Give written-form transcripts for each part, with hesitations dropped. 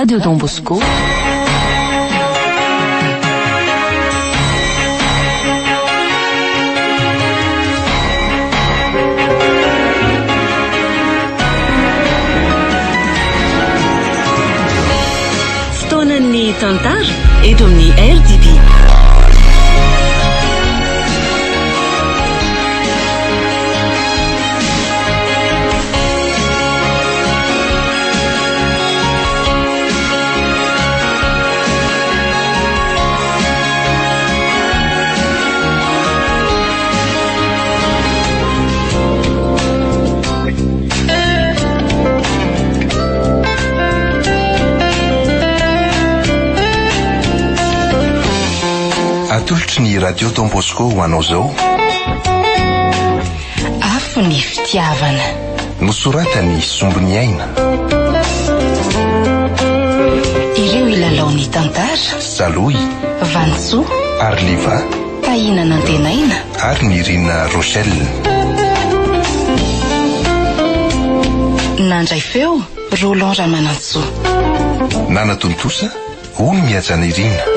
Radio Don Bosco. Fotoanan'ny tantara eto amin'ny RDB. Atolotry ny Radio Don Bosco ho anao izao. Afo ny fitiavana. Nosoratan'i Sombiniaina. Ireo hilalao ny tantara. Salohy. Vanisoa. Arliva. Tahina Nantenaina. Ary Nirina Rochelle. Nandray feo, Roland Ramanantsoa. Nanatontosa, Ony Mihajanirina.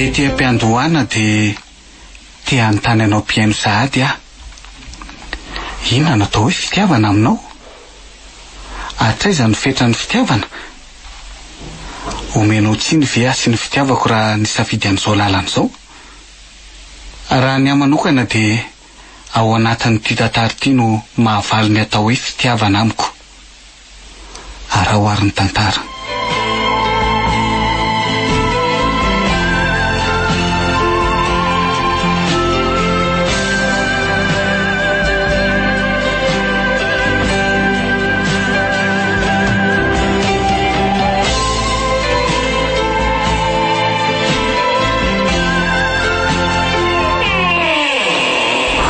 Ety am-piandohana dia te hanontany anao mpihaino sahady aho. Inona no atao hoe fitiavana aminao? Hatraiza no fetran'ny fitiavana? Omenao tsiny ve aho sy ny fitiavako raha nisafidy an'izao lalana izao? Raha ny ahy manokana dia ao anatin'ity tantara ity no mahavaly ny atao hoe fitiavana amiko. Araho ary ny tantara.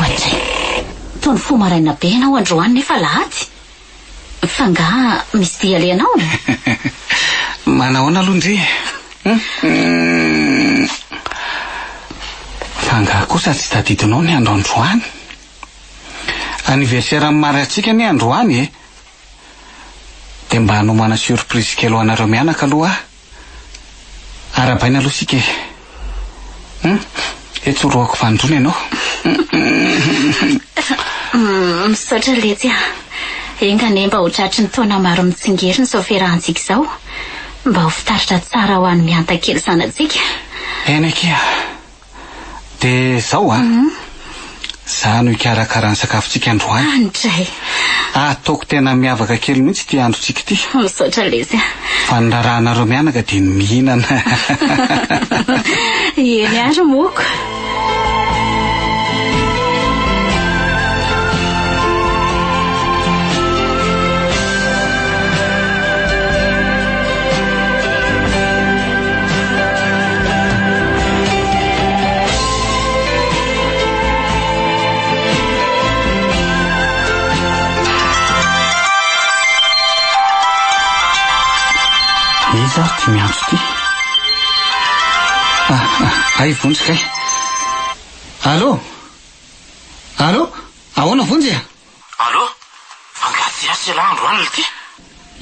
Oadray! Toa nifoha maraina be ianao androany nefa alahady. Fa angaha misy dia alehanao? Manahoana aloha ndry e? Fa angaha kosa tsy tadidinao ny andro androany? Anniversaire an'ny mariazintsika anie androany e! Dia mba hanomana surprise kely ho anareo mianaka aloha aho. Arahabaina aloha isika e! Hum, etsy horohako fanindroany ianao. Misaotra letsy a! Enga anie mba ho tratry ny taona maro mitsingerina izao fiarahantsika izao. Mba ho fitaratra tsara ho an'i Mihanta kely zanatsika. Eny akia. Dia izao an! Za no hikarakara ny sakafontsika androany. Andray! Ataoko tena miavaka kely mihitsy ity androntsika ity. Misaotra lesy a! Fa ny raharahanareo mianaka dia ny mihinana. Eny ary moko. Iza ary ity miantso ity? Ah, ah, hay Vonjy kay. Allô? Allô? Ahoana Vonjy a? Allô? Angaha tsy hiasa ialahy androany lty?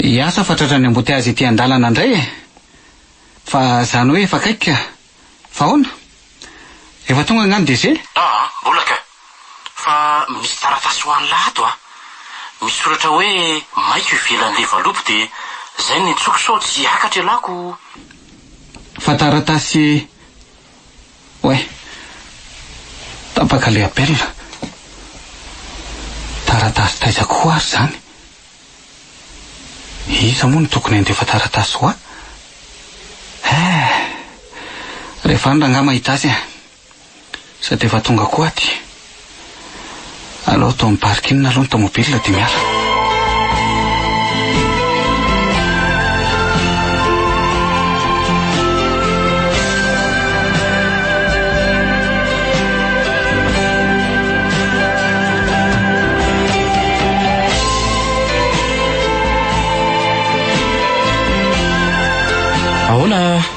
Hiasa fa tratran'ny embouteillage ety an-dalana indray e! Fa zany hoe efa akaiky ka. Fa ahoana? Efa tonga angaha ny DG? Aa, mbola ka. Fa misy taratasy ho an'lah ato a. Misy soratra hoe maika io ivelan'ilay valopy dia zay no niantsoako sao tsy hiakatra ialahy ko. Fa taratasy Oay. Tapaka ilay appel. Taratasy taiza koa ary izany? Iza moa no tokony handefa taratasy ho ahy? Eh! Rehefa any rangahy mahita azy e! Sady efa tonga koa aty. Aleo atao amin'ny parking aloha ny tomobile dia miala.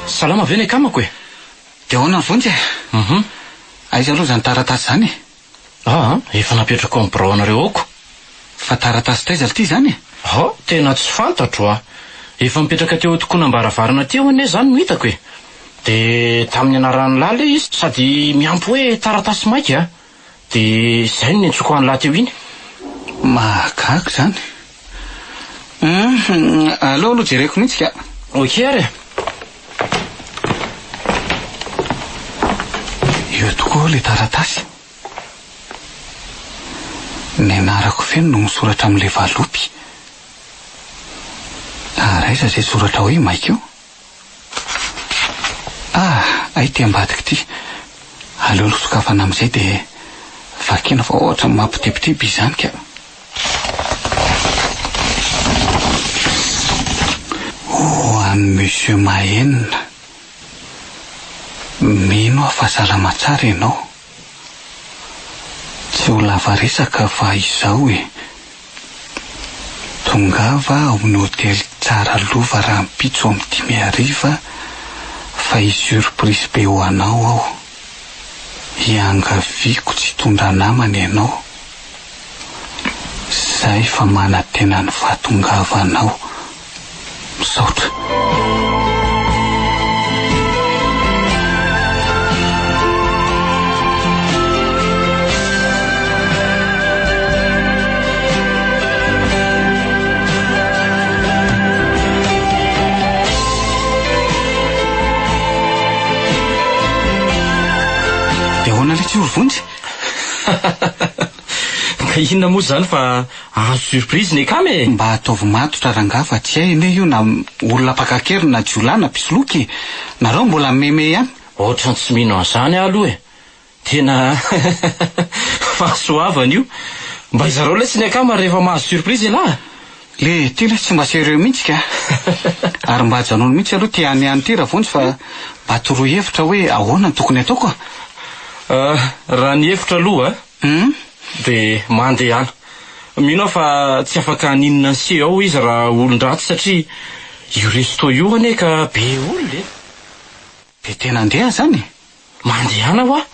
salama ve ny akamako e? Dia ahoana ny vonjy e? Mhm. Aiza aloha izany taratasy izany e? Aa, efa napetrako ao amin'ny birao anareo ao ko. Fa taratasy taiza lty izany e? Ha, tena tsy fantatro a! Efa mipetraka teo an-tokonam-baravarana teo anie izany no hitako e! Dia tamin'ny anaran'lah ilay izy sady miampy hoe taratasy maika a! Dia izay no niantsoako an'lah teo iny. Mahagaga izany. Hum, aleo aloha jereko mihitsy ka. Ok ary e! Eo tokoa ilay taratasy. Ny anarako feno no misoratra amin'ilay valopy. Ary aiza izay soratra hoe maika io? Ah, hay ity ambadika ity. Aleo aloha sokafana amin'izay dia vakiana fa ohatran'ny mampitebiteby izany ka. Ho an'i Monsieur Mahenina. Mino aho fa salama tsara ianao. Tsy ho lava resaka fa izao e. Tongava ao amin'ny hotely tsara lova rahampitso amin'ny dimy hariva fa hisy surprise be ho anao ao. Iangaviako tsy hitondra namana ianao. Zay fa manantena ny fahatongavanao. Misaotra. Dia ahoana ilay tsy ry Vonjy? Ka inona moa izany fa azo surprise ny akama e! Mba ataovy matotra rangaha fa tsy hay anie io na olona mpaka an-keriny na jiolahy na mpisoloky e! Nareo mbola meme ihany. Ohatran'ny tsy mino an'izany aho aloha e! Tena fahasoavana io. Mba izarao lesy ny akama rehefa mahazo surprise ialahy a! Le ty lesy tsy mba sérieux mihitsy ka! Ary mba ajanony mihitsy aloha ty any any ty Ravonjy fa mba toroy hevitra hoe ahoana no tokony ataoko a! Raha ny hevitra aloha a! Hum? Dia mandehana. Mino aho fa tsy afaka haninona an'se ao izy raha olon-dratsy satria io resto io anie ka be olona e! Dia tena andeha zany e? Mandehana hoa!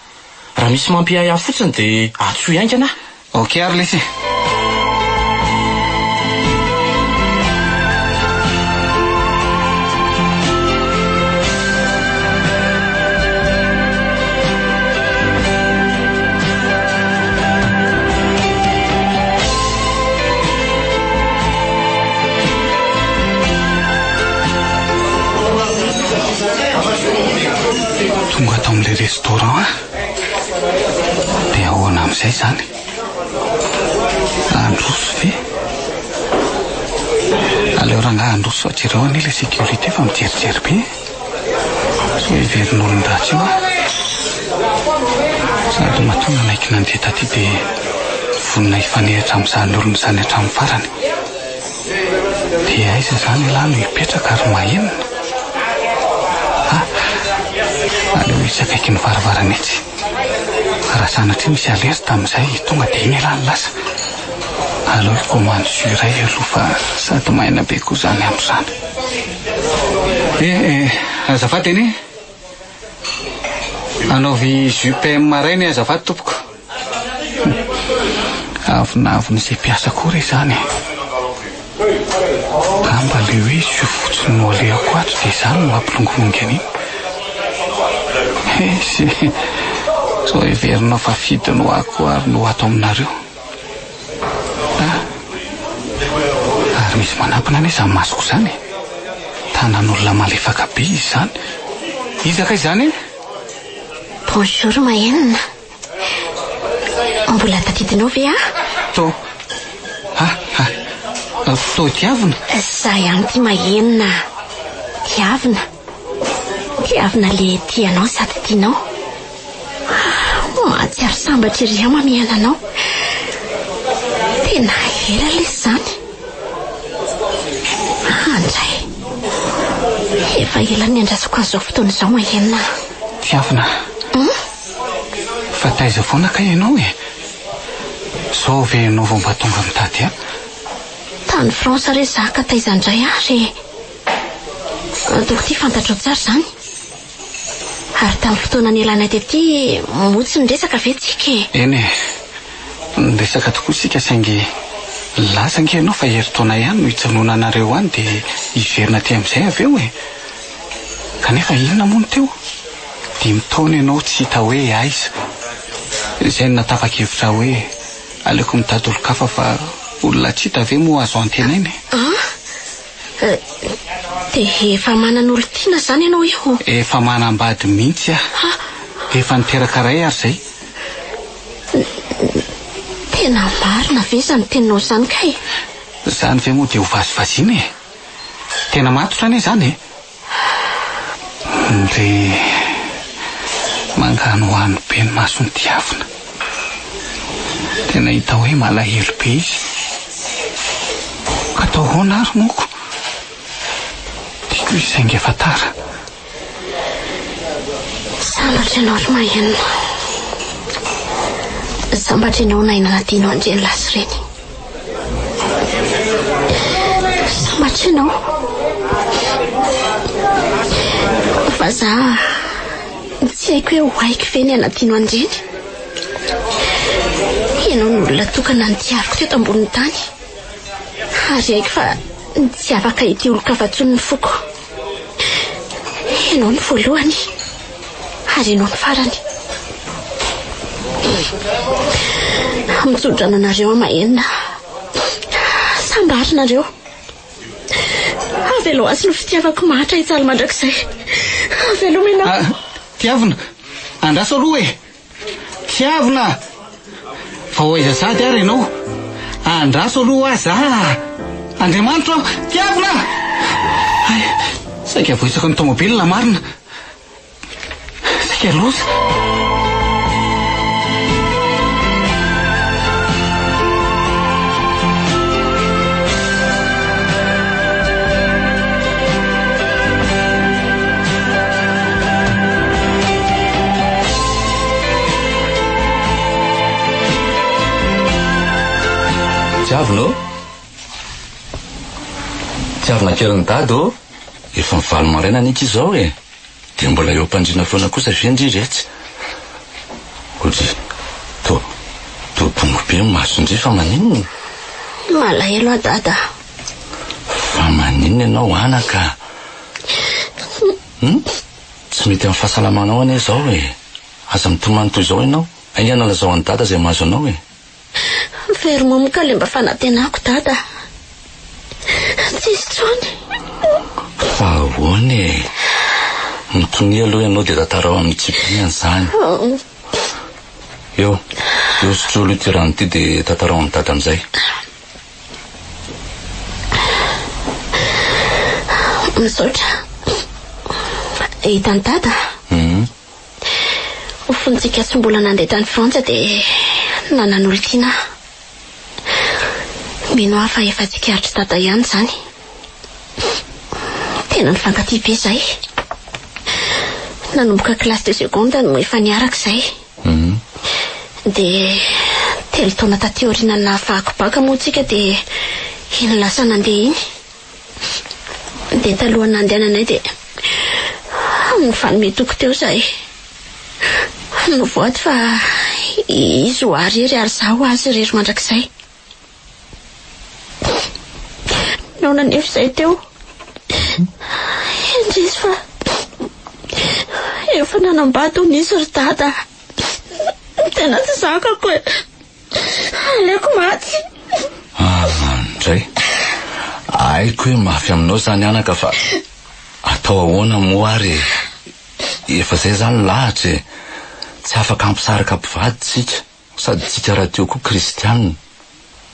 Raha misy mampiahiahy fotsiny dia antsoy haingana aho. Ok ary lesy e! Tonga ato amin'ilay restaurant aho. Dia ahoana amin'izay izany? Handroso ve? Aleo rangahy handroso fa jereo anie ilay sécurité fa mijerijery be e. Sao heverin'olon-dratsy eo aho. Sady matoa nanaiky nandeha taty dia vonona hifanehatra amin'izany olona izany hatramin'ny farany. Dia aiza izany ialahy no hipetraka ry Mahenina? Ah, aleo etsy akaikin'ny varavarana etsy. Raha sanatria misy alerte amin'izay tonga dia iny ialahy no lasa. Aleo hikomandy jus iray aloha fa sady maina be koa izany andro izany. Eh eh, azafady anie. Anaovy jus PM iray anie azafady tompoko. Avonavon'izay mpiasa koa re izany e. Angamba le hoe jus fotsiny no alehako ato dia izany no mampilongilongy an'iny. Esy, sao heverinao fa fidiny ho ahy koa ary no ato aminareo. Ah! Ary misy manampina anie izany masoko izany e! Tanan'olona malefaka be izy izany. Iza kay izany e? Bonjour Mahenina. Mbola tadidinao ve aho? To. Ah, ah. To tiavina? Za ihany ity Mahenina. Tiavina. Tiavina le tia anao sady tianao. Mahatsiaro sambatra ery aho mamihana anao. Tena ela lesy izany. Andray. Efa ela niandrasako an'izao fotoana izao Mahenina. Tiavina. Hum? Fa taiza foana kay ianao e? Zao ve ianao vao mba tonga mitady ahy? Tany France re za ka taiza indray ary e? Ataoko ity fantatrao tsara izany. Ary tamin'ny fotoana nialanay tety moa tsy niresaka ve tsika e? Eny e, niresaka tokoa isika saingy nilaza ange ianao fa herintaona ihany no hijanonanareo any dia hiverina aty amin'izay avy eo e! Kanefa inona moa no teo? Dimy taona ianao tsy hita hoe aiza. Izay no nahatapa-kevitra hoe aleoko mitady olon-kafa fa olona tsy hita ve moa azo antenaina e? An? Dia efa manana olon-tiana izany ianao io? Efa manambady mihitsy aho. Efa niteraka iray ary izay. Tena marina ve izany teninao izany kay? Izany ve moa dia ho vazivaziana e? Tena matotra anie izany e! Ndry manganohano be ny mason'i Tiavina. Tena hita hoe malahelo be izy. Ka atao ahoana ary moa ko? Tiako izy saingy efa tara. Sambatra ianao ry Maheno. Sambatra ianao nahay nanadino an'ireny lahy sy ireny. Sambatra ianao. Fa za tsy haiko hoe ho haiko ve ny hanadino an'ireny. Ianao no olona tokana nitiaviko teto ambonin'ny tany. Ary haiko fa tsy afaka hitia olon-kafa intsony ny foko. Ianao no voalohany ary ianao no farany. Mitsodrano anareo aho mahenina. Sambary nareo. Avelao azy ny fitiavako mahantra hijaly mandrakizay. Avelao ianao. Ah, tiavina, andraso aloha e. Tiavina! Fa ho aiza sady ary ianao? Andraso aloha aza ah! Andriamanitro aho! Tiavina! Hay, saika voaisako ny tomobilina marina. Saika loza. Tiavina ô! Tiavina kelin'i Dada ô! Efa mivalo maraina anie akia izao e! Dia mbola eo am-pandriana foana kosa ve ndry retsy? Odry, toa, toa bongo be ny mason-dry fa maninona? Malahelo aho Dada. Fa maninona ianao anaka? Hum? Tsy mety amin'ny fahasalamanao anie izao e! Aza mitomany toy izao ianao. Haingana lazao an'i Dada izay mahazo anao e! Very mamoka ilay mba fanantenako Dada. Tsisy intsony. Fa ahoana e? Mitonia aloha ianao dia tantarao amin'ny tsipiriany izany. Eo, eo sotroy aloha ity rano ity dia tantarao amin'i Dada amin'izay. Misaotra. Hitan'i Dada? Fony tsika tsy mbola nandeha tany Frantsa dia nanan'olon-tiana aho. Mino aho fa efa tsikaritr'i Dada ihany izany. Tena nifankatia be izahay. Nanomboka classe de seconde no efa niaraka izahay. Dia telo taona taty aoriana nahafahako baka moa tsika dia iny lasa nandeha iny. Dia talohan'ny nandehananay dia nifanome toky teo izahay. Nivoady fa izy ho ahy irery ary izaho ho azy irery mandrakizay. Naona anefa izay teo. Indrisy fa efa nanambady hono izy ry dada. Tena tsy zakako e. Aleoko maty. Andray. Haiko hoe mafy aminao izany anaka fa atao ahoana moa ary e. Efa izay izany lahatra e. Tsy afaka hampisaraka mpivady tsika. Sady tsika rahateo koa kristianina.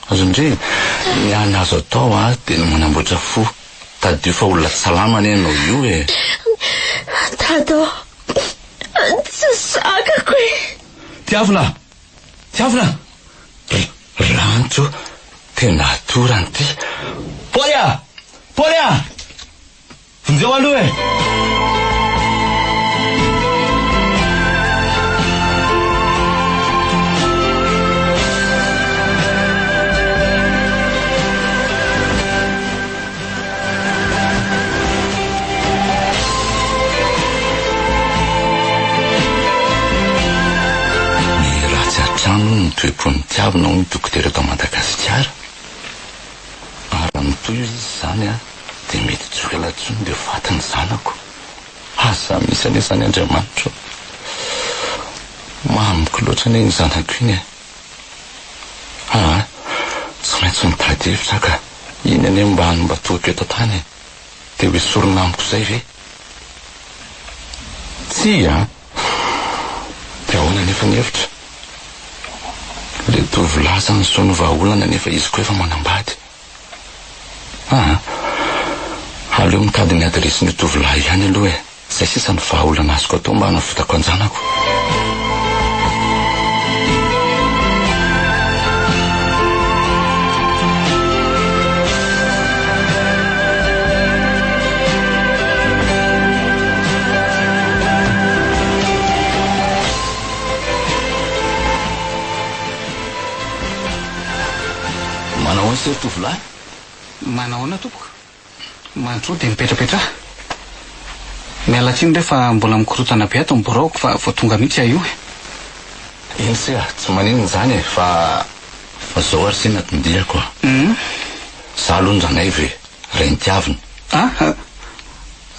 Azon-dry, ny hany azo atao a, dia ny manamboatra fo. Tadidio fa olona tsy salama anie ianao io e. Dada ô, tsy zakako e. Tiavina! Tiavina! Ranjo, tena atorany ity. Paoly a! Paoly a! Vonjeo aloha e! izany hono ny toe-pon'ny tiavina hoy ny dokotera eto Madagasikara. Ary raha mitohy izy izany an, dia mety tsy ho ela intsony dia ho faty ny zanako. Aza misy anie izany Andriamanitra o! Mamiko loatra anie iny zanako iny e! Aa, tsy maintsy mitady hevitra aho ka! Iny anie mba no mba tohiko eto an-tany e! Dia ho esorina amiko izay ve? Tsia an! Dia ahoana anefa ny hevitra? Ilay tovolahy izany izao no vahaolana nefa izy koa efa manambady. Aa! Aleo mitady ny adiresin'io tovolahy ihany aloha e! Izay sisa no vahaolana azoko atao mba hanavotako an-janako. Manahoana se ry tovolahy? Manahoana tompoko? Mandroa dia mipetrapetraha. Miala tsiny re fa mbola mikorontana be ato ny biraoko fa vao tonga mihitsy aho io e. Eny se a, tsy maninona izany e, fa fa zao ary se ny anton-diako a. Za aloha ny Ranaivo e, Rainitiavina. A?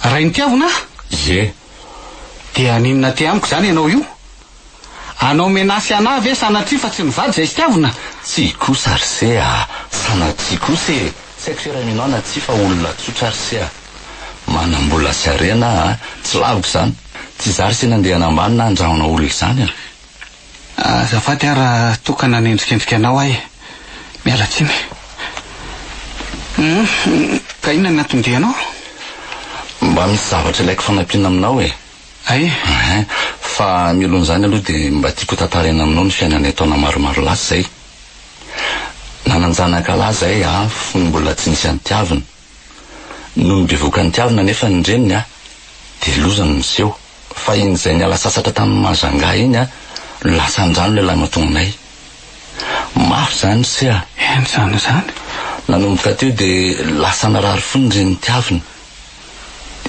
Rainitiavina? Ie. Dia haninona aty amiko izany ianao io? Hanao menace anah ve sanatria fa tsy nivady izay sitiavina? Tsia kosa ry se a! Sanatria kosa e! Tsy haiko fiaraha-minao na tsia fa olona tsotra ry se a! Manam-bola sy harena aho a! Tsy laviko izany! Tsy izaho ry se nandeha hanambany na handrahona olona izany a! Azafady aho raha toa ka nanendrikendrika anao aho e! Miala tsiny. Hum, ka inona ny anton-dianao? Mba misy zavatra ilaiko fanampiana aminao e! Hay? Hein, fa mialohan'izany aloha dia mba tiako ho tantaraina aminao ny fiainanay taona maromaro lasa izay. Nanan-janaka lahy izahay an, fony mbola tsy nisy an'i Tiavina. Nony bevohoka an'i Tiavina anefa ny reniny an, dia loza no niseho. Fa iny izay niala sasatra tany Majunga iny an, no lasa an-drano ilay lahimatoanay. Mafy izany ry se a! Henjana izany. Nanomboka teo dia lasa narary fo ny renin'i Tiavina.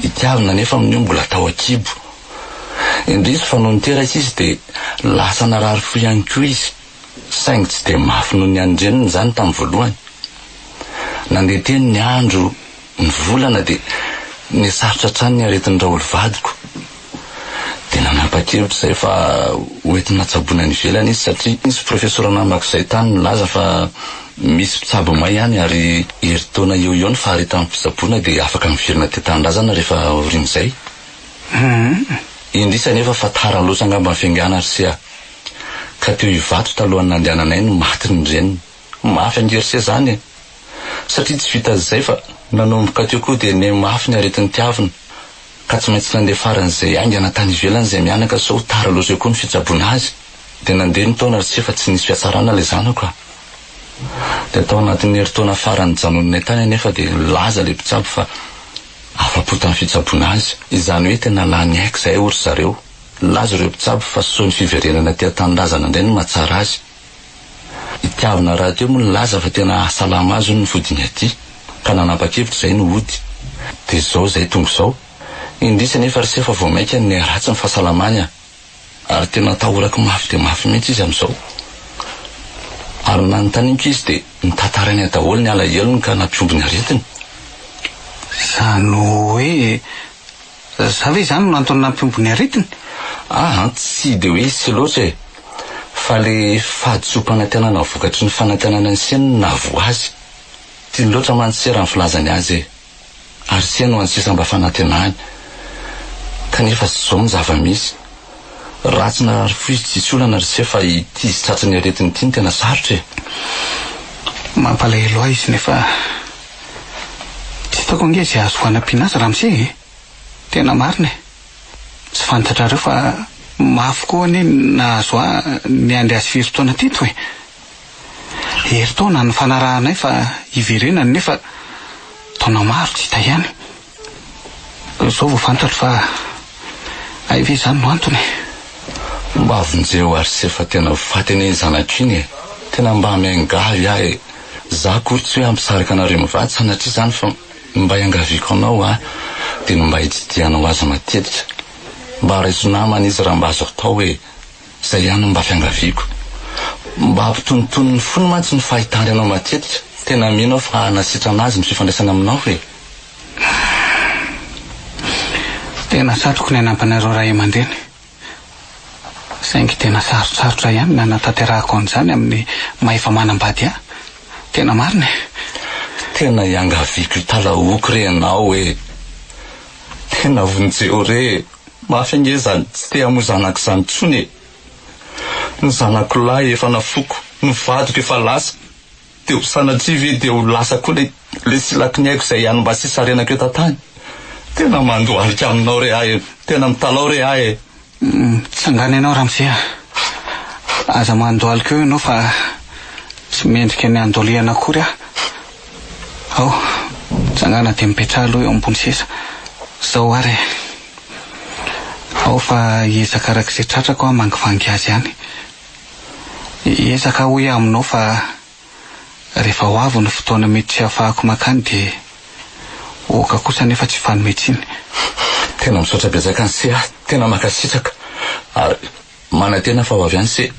I Tiavina anefa amin'io mbola tao an-kibo. Indrisy fa nony teraka izy dia lasa narary fo ihany koa izy, saingy tsy dia mafy noho ny an'ny reniny izany tamin'ny voalohany. Nandeha teny ny andro, ny volana dia nihasarotra hatrany ny aretin'i Raoly vadiko. Dia nanapa-kevitra izahay fa ho entina tsaboina any ivelany izy satria nisy profesora namako izay tany nilaza fa misy mpitsabo may any ary herintaona eo ho eo ny faharetan'ny fitsaboana dia afaka miverina aty an-tanindrazana rehefa aorian'izay. Indrisy anefa fa tara loatra angamba ny fiaingàna ry se a! Ka teo Ivato talohan'ny nandehananay no maty ny reniny. Mafy ange ry se zany e! Satria tsy vitan'izay fa nanomboka teo koa dia nihamafy ny aretin'i Tiavina. Ka tsy maintsy nandeha faran'izay haingana tany ivelany izay mianaka sao tara loatra eo koa ny fitsaboana azy. Dia nandeha ny taona ry se fa tsy nisy fihatsarana ilay zanako a! Dia tao anatin'ny herintaona farany nijanonanay tany anefa dia nilaza ilay mpitsabo fa afa-po tamin'ny fitsaboana azy. Izany hoe tena lany aiko izahay hoy ry zareo. Nilaza ireo mpitsabo fa sao ny fiverenana aty an-tanindrazana indray no mahatsara azy. Itiavina rahateo moa nilaza fa tena hahasalama azy hono ny fodiany aty, ka nanapa-kevitra izay no hody. Dia izao izay tonga izao. Indrisy anefa ry se fa vao mainka niharatsy ny fahasalamany a! Ary tena atahorako mafy dia mafy mihitsy izy amin'izao. Ary nanontaniako izy dia notantarainy daholo ny alahelony ka nampihombo ny aretiny. Izany hoe Za ve izany no antony nampihombo ny aretiny? Aa tsy dia hoe isy loatra e! Fa le fahadisoam-panantenana vokatry ny fanantenana ny seny no nahavoa azy. Tiany loatra mantsy se raha ny filazany azy e! Ary se no any sisa mba fanantenany. Kanefa zao ny zava-misy. Raha tsy narary fo izy tsisy olana ry se fa ity izy tratry ny aretiny ity no tena sarotra e! Mampalahelo ahy izy nefa tsy hitako ange izay azoko hanampiana azy ramose e! Tena marina e! Tsy fantatrareo fa mafy koa anie ny nahazo ahy niandry azy firy taona teto e! Herintaona nifanarahanay fa hiverenany nefa taona maro tsy hita ihany. Izao vao fantatro fa hay ve izany no antony e! Mba vonjeo ary se fa tena ho faty anie iny zanako iny e! Tena mba miangavy aho e! Za akory tsy hoe hampisaraka anareo mivady sanatria izany fa mba iangaviako anao aho dia ny mba hitsidihanao azy matetika. Mba raiso namana izy raha mba azo atao e! Izay ihany no mba fiangaviako. Mba hampitonitony ny fony mantsy ny fahitany anao matetika. Tena mino aho fa hanasitrana azy ny fifandraisana aminao e. Tena satriko ny hanampy anareo ray aman-dreny. Saingy tena sarotsarotra ihany ny hanatanterahako an'izany amin'ny maha efa manambady ahy. Tena marina e. Tena iangaviako hitalahoako re ianao e. Tena vonjeo re e. Mafy ange izany tsy te hamoy zanaka izany intsony e. Ny zanako lahy efa nafoko, ny vadiko efa lasa. Dia ho sanatria ve dia ho lasa koa ilay ilay silaky ny aiko izay ihany mba sisa harenako eto an-tany? Tena mandohalika aminao re aho e! Tena mitalaho re aho e! Mitsangàna ianao ramose a! Aza mandohalika eo ianao fa tsy mendrika ny handolihana akory aho. Ao, mitsangàna dia mipetraha aloha eo ambony seza. Izao ary e! Ao fa hiezaka araka izay tratrako aho hamangivangy azy any. Hiezaka aho hoy aho aminao fa rehefa ho avy ny fotoana mety tsy hahafahako mankany dia oka kosa anefa tsy hifanome tsiny. Tena misaotra betsaka an'i se ah, tena mankasitraka ary manantena fa ho avy any se.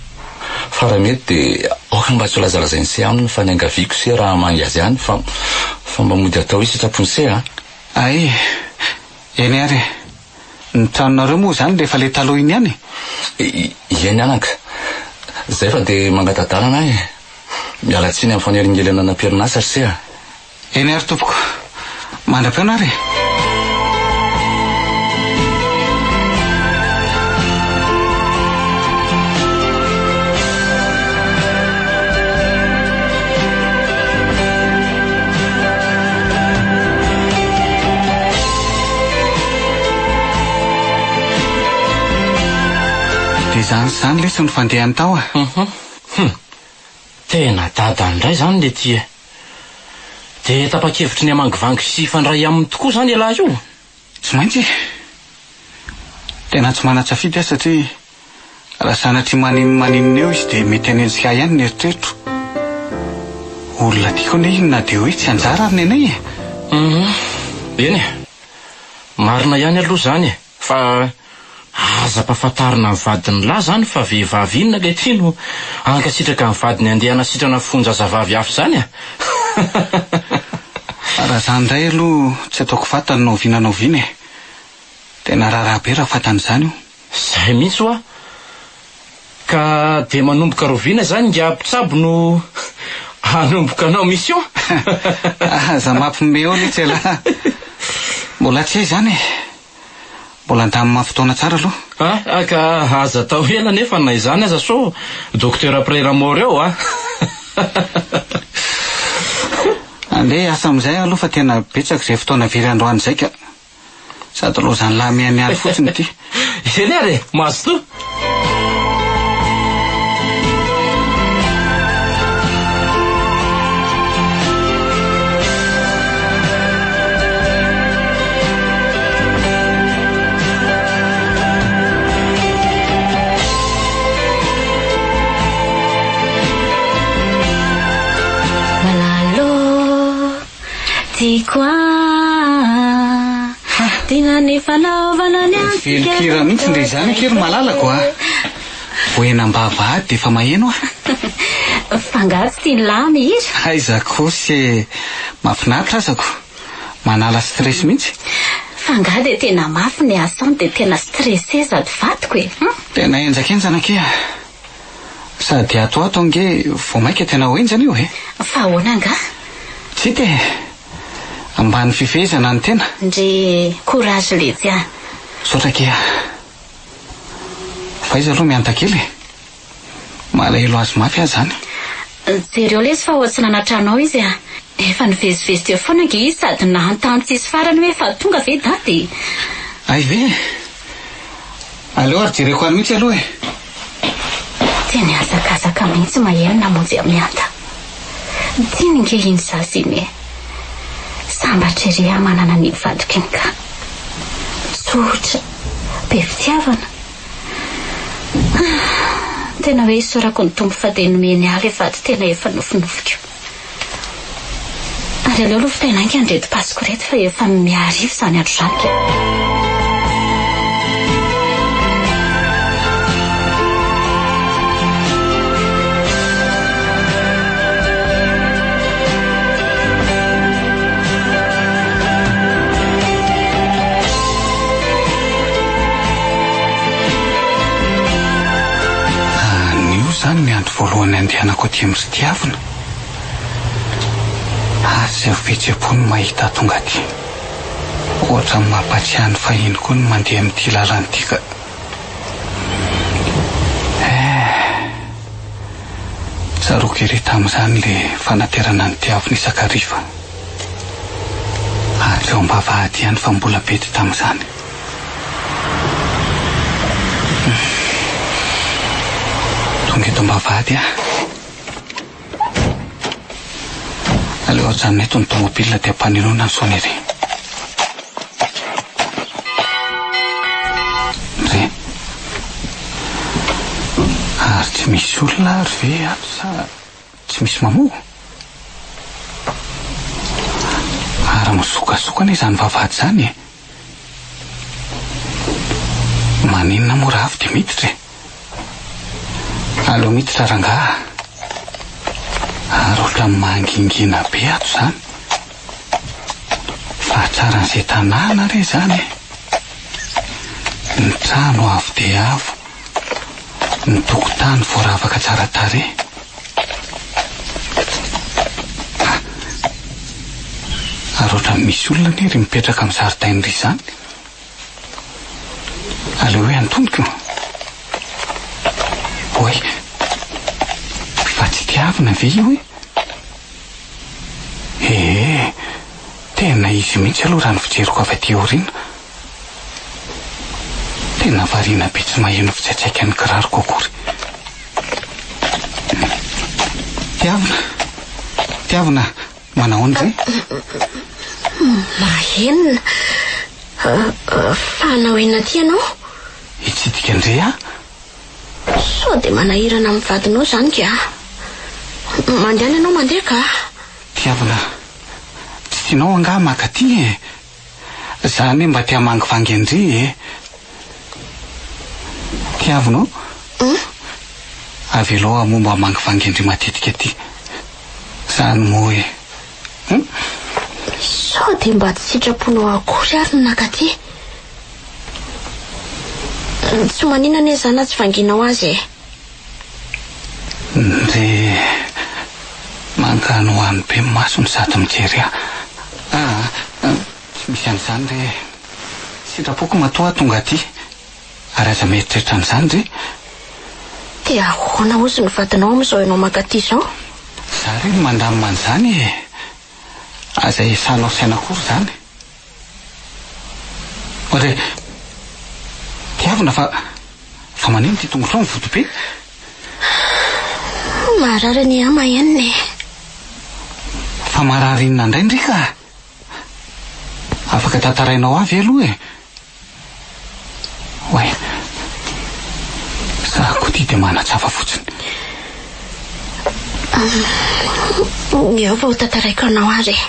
Fa raha mety dia aoka mba tsy ho lazalazain'i se aminy fa niangaviako se raha hamangy azy any fa fa mba mody atao hoe sitrapon'i se ah. Hay, eny ary e. Ny tranonareo moa izany rehefa ilay taloha iny ihany e? Eny anaka. Izay fa dia mangata-dalana aho e. Miala tsiny amin'ny fanelingelenana am-perinasa ry se a. Eny ary tompoko. Mandra-pihaona ary e. Dia izany sy izany lesy no fandehany tao a. Hum. Tena dadany indray izany le ty e. Dia tapa-kevitry ny hamangivangy sy hifandray aminy tokoa izany ialahy io? Tsy maintsy e. Tena tsy manan-tsafidy aho satria raha sanatria maninona eo izy dia mety hanenjika ahy ihany ny eritreritro. Olona tiako anie iny na dia hoe tsy anjara ary nenay e. Hum, eny e. Marina ihany aloha izany e. Fa aza ampahafantarina ny vadin'lah izany fa vehivavy inona ilay ity no hankasitraka ny vadiny handeha hanasitrana fon-jazavavy hafa izany a! Raha izany indray aloha tsy ataoko fantany na oviana na oviana e! Tena raharaha be raha fantany izany io. Izay mihitsy hoa! Ka dia manomboka rahoviana izany ingahy mpitsabo no hanomboka hanao mission? Aza mampime eo letsy ialahy! Mbola tsy hay izany e! Mbola handamina fotoana tsara aloha. Ah, ka aza atao ela nefa na izany aza sao docteur après la mort eo a! Andeha hiasa amin'izay aho aloha fa tena betsaka izay fotoana very androany izay ka. Sady lozan'lah mianiany fotsiny ity. Eny ary e! Mazotoa! Malalo tiako ah Tiana ny fanaovana ny antsika Velon-kira mihitsy ndry izany akia ry malalako a! Vao eny am-bavahady dia efa maheno aho. Fa angaha tsy tian'i lahy mihira? Aiza kosa e! Mahafinaritra azako. Manala stress mihitsy. Fa angaha dia tena mafy ny asa any dia tena stressé sady vadiko e! Hum. Tena henjakenjana akia. Sady ato ato ange vao mainka tena ho henjana io e! Fa ahoana angaha? Tsy hita e! Ambany fifehezana ny tena. Ndry courage letsy a! Misaotra akia. Fa iza aloha mihanta kely e? Malahelo azy mafy aho izany. Jereo lesy fa oa tsy nanatranao izy a! Efa nivezivezy teo foana ange izy sady nanontany tsisy farany hoe efa tonga ve dada e! Hay ve e! Aleo ary jereko any mihitsy aloha e! Dia nihazakazaka mihitsy Mahery namonjy an'i Mihanta. Tiany ange iny zaza iny e! Sambatra ery aho manana an'iny vadiko iny ka! Tsotra, be fitiavana. Tena hoe isaorako ny Tompo fa dia nomeny ahy ilay vady tena efa nofinofiko. Ary aleo aloha vitaina haingana ireto pasiko ireto fa efa mihariva izany andro izany ka. izany ny andro voalohany andehanako aty amin-dry Tiavina. Asa izay fihetseham-po no mahita ahy tonga aty. Ohatran'ny mampatsiahy ny fahiny koa ny mandeha amin'ity lalana ity ka. Eh! Tsaroako ery tamin'izany ilay fanaterana an'i Tiavina isan-kariva. Hatreo am-bavahady ihany fa mbola bedy tamin'izany. Tonga eto am-bavahady aho. Aleo ajanona eto ny tomobile dia ampanenoina ny sonnerie. Ndry. Ary tsy misy olona ary ve ato sa tsy misy mamoha? Ary misokasoka anie izany vavahady izany e. Maninona moa raha avy dia miditra e? Aleo miditra rangaha a! Ary ohatran'ny mangingina be ato izany. Fa hatsaran'izay tanàna re izany e! Ny trano avo dia avo, ny tokotany voaravaka tsara tarehy. Ha! Ary ohatran'ny misy olona anie ry mipetraka amin'ny zaridaina ry izany. Aleo hoe antoniko. Oay! Fa tsy tiavina ve io e? Ee, tena izy mihitsy aloha raha ny fijeriko avy aty aoriana. Tena variana be tsy maheno fitsaitsaikan'ny kiraroko akory. Tiavina, tiavina, manahoana re? Mahenina. Fa hanao inona aty ianao? Hitsidika an-dry aho. Sao dia manahirana amin'ny vadinao izany ka. Mandehana ianao mandeha ka. Tiavina, tsy tianao angaha maka aty e? Za anie mba te hamangivangy an-dry e. Tiavina o? Avelao aho moa mba hamangivangy an-dry matetika aty. Zany moa e. Hum? Sao dia mba tsy sitraponao akory ary ny nakaty? Tsy maninona anie izany na tsy vangianao azy e. Ndry manganohano be ny masony sady mijery ahy. Aa, tsy misy an'izany re e. Sitrapoko matoa aho tonga aty. Ary aza mieritreritra an'izany re. Dia ahoana hozy ny vadinao amin'izao ianao mankaty izao? Za re no mandamina an'izany e! Aza esanao saina akory izany. Re, tiavina fa fa manino ity tongotrao mivoto be? Marary anie aho mahenina e! Fa marary inona indray ndry ka? Afaka tantarainao ahy ve aloha e? Oay. Za koa ty dia manatsafa fotsiny. Eo vao tantaraiko anao ary e.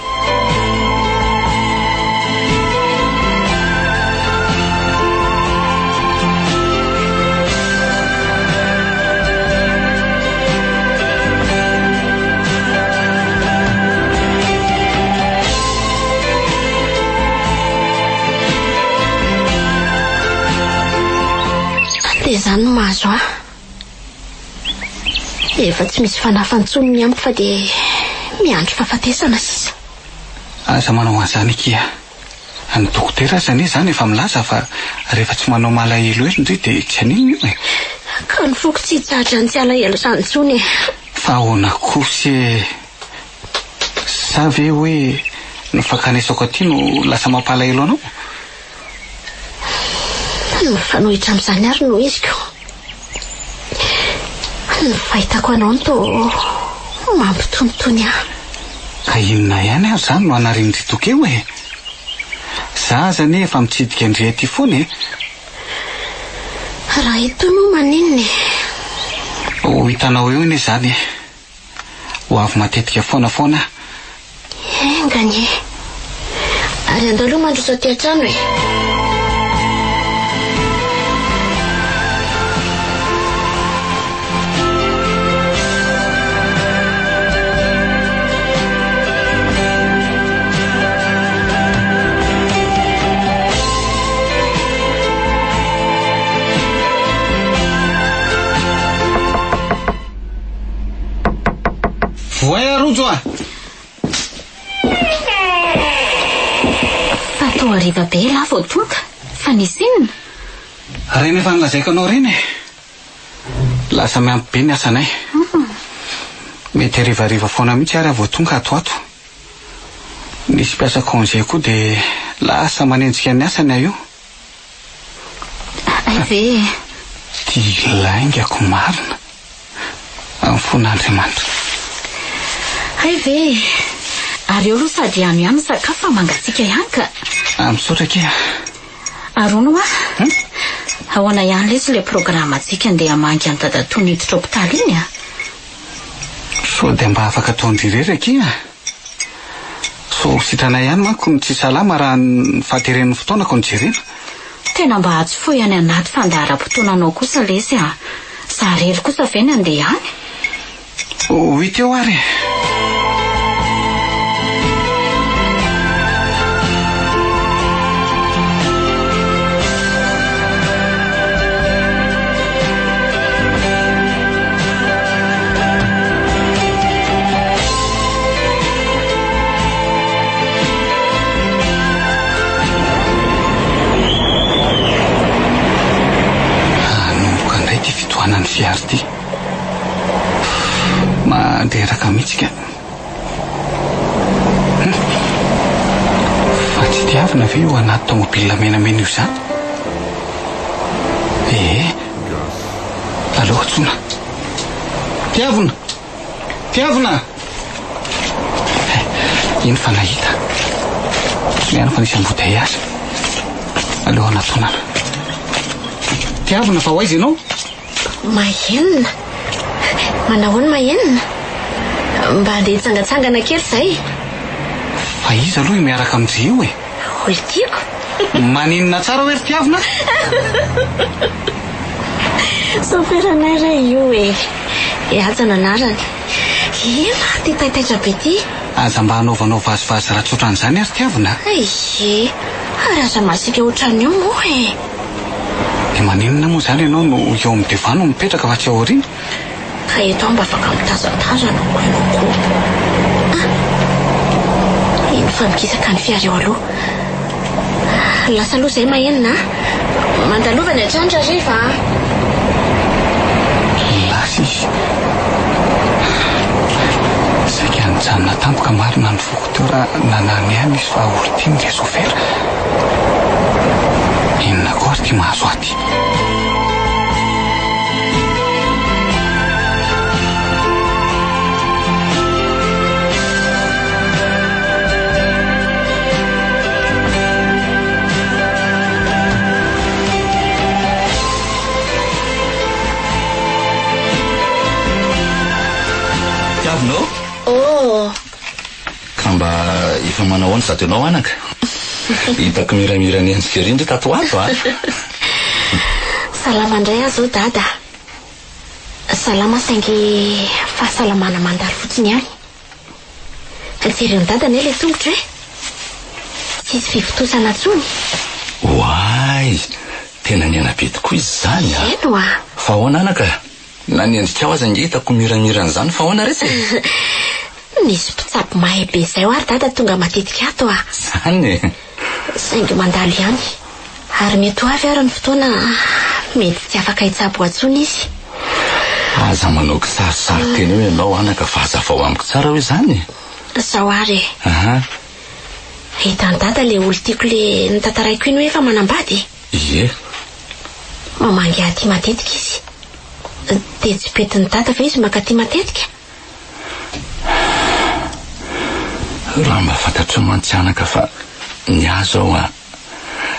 Dia izany no mahazo ahy. Efa tsy misy fanafany intsony ny amiko fa dia miandry fahafatesana sisa. Aza manao an'izany akia. Ny dokotera aza anie izany efa milaza fa rehefa tsy manao malahelohelo ndry dia tsy haninona io e. Ka ny foko tsy hitsahatra ny tsy halahelo izany intsony e. Fa ahoana kosa e. Sa ve hoe ny fankanesako aty no lasa mampalahelo anao? Ny mifanohitra amin'izany ary no izy ko. Ny fahitako anao no toa mampitonitony ahy. Ka inona ihany ary izany no hanarian-dry Toky eo e? Za aza anie efa mitsidika an-dry aty foana e! Raha itony moa maninona e? Ho hitanao eo anie izany e! Ho avy matetika foana foana aho. Enga anie. Ary andao aloha mandroso aty an-trano e. Rojo a! Fa toa hariva be elah vao tonga. Fa nisy inona? Ireny efa nolazaiko anao ireny e. Lasa miampy be ny asanay. Mety harivariva foana mihitsy ary aho vao tonga ato ho ato. Nisy mpiasa congé koa dia lasa manenjika ny asany aho io. Hay ve e! Ty laingako marina. Amin'ny fon'Andriamanitra. Hay ve e! Ary eo aloha sady hano ihany ny sakafo fa mangatsiaka ihany ka. Ah, misaotra akia. Ary hono hoa, ahoana ihany lesy ilay programantsika andeha hamangy an'i dadatoa niditra hopitaly iny a? Sao dia mba afaka ataon-dry irery akia? Sao ho sitranay ihany manko ny tsy salama raha ny fahateren'ny fotoanako no jerena. Tena mba atsofohy any anaty fandaharam-potoananao kosa lesy a! Za rery kosa ve ny handeha any? Ho hita eo ary e! Hanomboka indray ity fitohanan'ny fiara ity. Mandreraka mihitsy ka. Fa tsy tiavina ve io anaty tomobile menamena io izany? Ee. Aleo antsoina. Tiavina! Tiavina! Iny fa nahita. Tsy miandry fa nisy embouteillage. Aleo hanatonana. Tiavina fa ho aiza ianao? Mahenina? Manahoana Mahenina? Mba handeha hitsangatsangana kely izay. Fa iza aloha io miaraka amin-dry io e? Olon-tiako. Maninona tsara hoe ry Tiavina? Saoferanay re io e. I Haja no anarany. Ela ty taitaitra be ty. Aza mba anaovanao vazivazy ratsy otran'izany ary Tiavina a. Ie, ary aza masiaka otran'io moa e. Dia maninona moa izany ianao no eo amin'ny devant no mipetraka fa tsy ao aoriana? Ka eto aho mba afaka mitazatazana hoy ianao koa. Ah! Iny fa mikisaka ny fiara eo aloha. Lasa aloha izay mahenina a! Mandalova ny hatrany Rariva a! Lasa izy. Saika nijanona tampoka marina ny foko teo raha nanany ihany izy fa olon-tiany ilay sofera. Inona koa ary ity mahazo ahy ity? Tiavina ô? Oh! Ka mba efa manao ahoana izato ianao anaka? Hitako miramira ny endrika ery ndry tato ho ato a! Salama indray aho izao dada. Salama saingy fahasalamana mandalo fotsiny ihany. Jeren'i dada anie ilay tongotro e! Tsisy fivontosana intsony. Oay! Tena niaina be tokoa izy izany a! Eny oa! Fa ahoana anaka? Na ny endrikao aza ange hitako miramira an'izany fa ahoana retsy e? Misy mpitsabo mahay be izay hoa ry dada tonga matetika ato a! Izany e! Saingy mandalo ihany. Ary mety ho avy ary ny fotoana mety tsy afaka hitsabo ahy intsony izy. Aza manao kisarisary teny eo ianao anaka fa hazavao amiko tsara hoe izany e! Izao ary e! Aha. Hitan'i dada ilay olon-tiako ilay notantaraiko iny hoe efa manambady? Ie. Mamangy ahy aty matetika izy. Dia tsy betin'i dada ve izy mankaty matetika? Raha mba fantatrao mantsy anaka fa ny ahy izao an,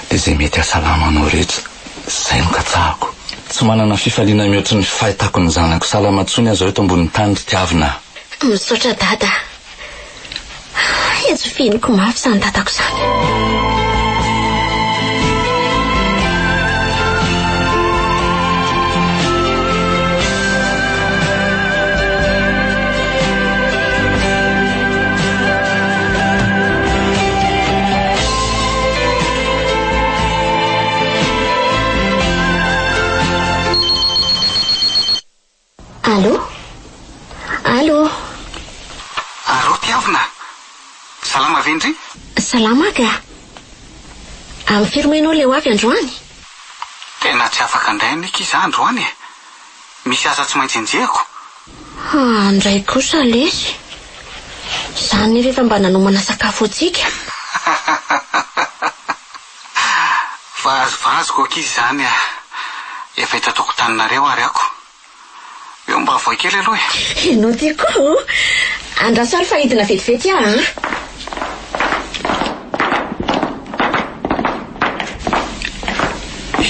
dia izay mety hahasalama anao rehetra, izay no katsahako. Tsy manana fifaliana mihoatry ny fahitako ny zanako salama intsony aho izao eto ambonin'ny tany ry tiavina a. Misaotra dada a. Hetsofiniko mafy izany dadako izany. Allô? Allô? Salama ve ndry? Salama ka. Amin'ny firy moa ianao ilay ho avy androany? Tena tsy afaka indray anie akia za androany e. Misy asa tsy maintsy enjehiko. Ah, ndray kosa lesy. Za nefa efa mba nanomana sakafo ho antsika. Vazivaziko akia izany ah. Efa eto an-tokotaninareo ary ako. Eo mba avoay kely aloha e. Ianao ty koa oh. Andraso ary fa hidina vetivety aho an.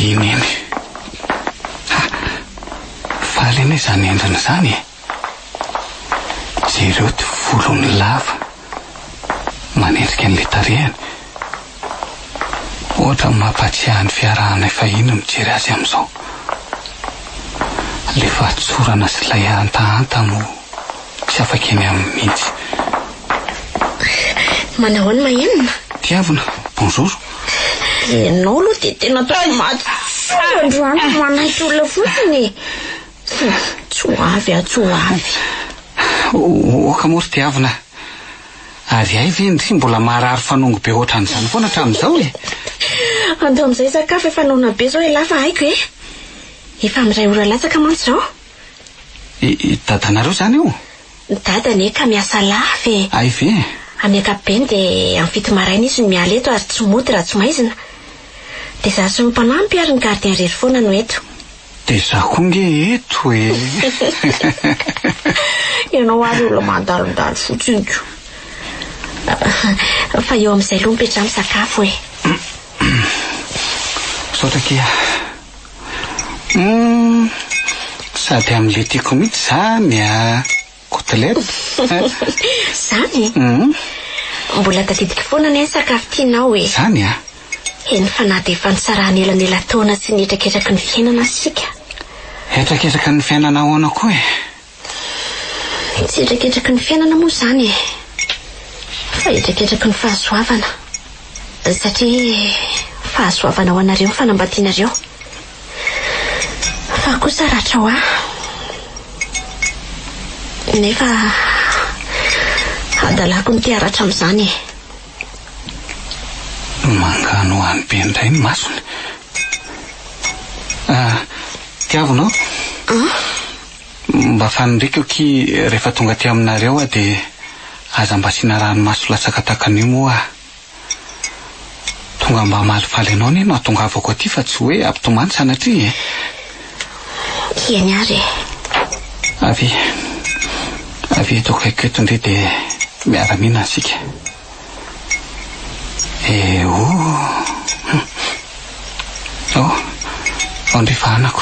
Iny iny. Ha! Faly anie izany endriny izany e. Jereo ty volony lava. Manendrika an'ilay tarehiny. Ohatra ny mampahatsiahy ny fiarahanay fahiny ny mijery azy amin'izao. Ilay fahatsorana sy ilay hantahanta no tsy afaka eny aminy mihitsy. Manahoana Mahenina? Tiavina, bonjour. Ianao aloha dia tena toa maty tsony androany fa manaiky olona fotsiny e. Tsy ho avy aho, tsy ho avy. Oka moa ry Tiavina. Ary hay ve ndry mbola marary fanongo be ohatran'izany foana hatramin'izao e? Andao amin'izay hisakafo efa noana be izao elah fa haiko e! Efa amin'ny iray ora latsaka mantsy izao. I dadanareo izany io? Ny dada anie ka miasa lava e! Hay ve? Amin'ny ankapobeny dia amin'ny fito maraina izy no miala eto ary tsy mody raha tsy maizina. Dia izaho sy ny mpanampy ary ny gardien irery foana no eto. Dia izaho koa nge eto e! Ianao ary olona mandalondalo fotsiny ko. Fa eo amin'izay aloha mipetraha misakafo e. Misaotra akia. Hum, sady amin'ilay tiako mihitsy izany a! Côtelette. Zany? Hum. Mbola tadidiko foana anie ny sakafo tianao e. Zany a? Eny fa na dia efa nisarahana elanelan-taona sy ny hetraketraky ny fiainana aza isika. Hetraketraky ny fiainana ahoana koa e? Tsy hetraketraky ny fiainana moa izany e. Fa hetraketraky ny fahasoavana. Satria fahasoavana ho anareo ny fanambadianareo. Fa kosa ratra ho ahy. Nefa hadalako ny te haratra amin'izany e. Manganohano be indray ny masony. Ah, tiavina ô. Mba faniriako akia rehefa tonga aty aminareo aho dia aza mba asiana ranomaso latsaka tahaka an'io moa aho. Tonga mba hamalifaly anao anie no ahatongavako aty fa tsy hoe hampitomany sanatria e. Eny ary e. Avia. Avia eto akaikiko eto ndry dia miara-mihinana isika. Eh oh. Oh, ao ndry fahanako.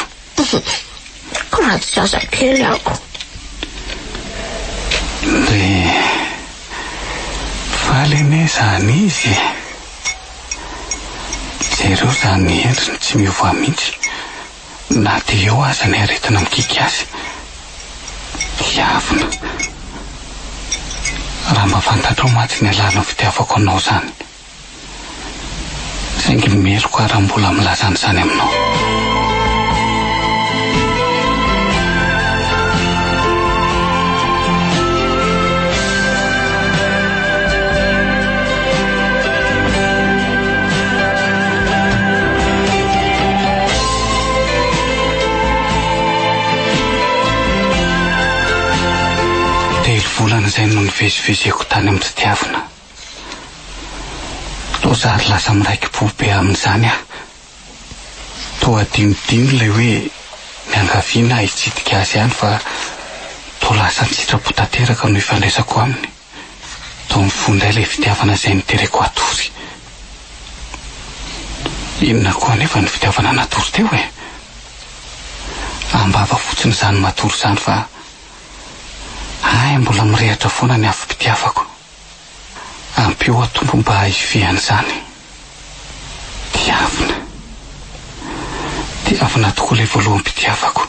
Raha tsy zaza kely aho. Dia faly anie izany izy e. Jereo izany endriny tsy miova mihitsy na dia eo aza ny aretina mikiky azy. Tiavina. Raha mba fantatrao mantsy ny halalin'ny fitiavako anao izany. Saingy meloka raha mbola milaza an'izany aminao. Telo volana izay no nivezivezeko tany amin'ny fitiavana. Toa zary lasa miraiki-po be amin'izany aho. Toa adinodino ilay hoe niangaviana aho hitsidika azy ihany fa toa lasa an-tsitrapo tanteraka no ifandraisako aminy. Toa mifoha indray ilay fitiavana izay nitereko hatory. Inona koa anefa no fitiavana natory teo e? Am-bava fotsiny izany matory izany fa hay mbola mirehitra foana ny afom-pitiavako. Ampio aho Tompo mba hifehy an'izany. Tiavina. Tiavina tokoa ilay voaloham-pitiavako.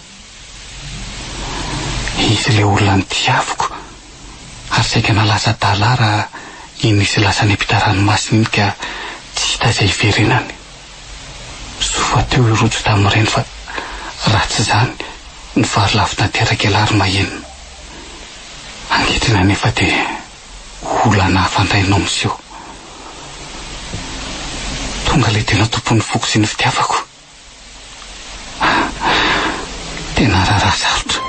Izy ilay olona notiaviko ary saika nalaza adala ahy raha iny izy lasa niampita ranomasina iny ka tsy hita izay hiverenany. Soa fa teo i Rojo tamin'ireny fa raha tsy izany nivary lavo tanteraka ialahy ry Mahenina. Ankehitriny anefa dia olana hafa indray no miseho. Tonga ilay tena tompon'ny foko sy ny fitiavako. Tena raharaha sarotra.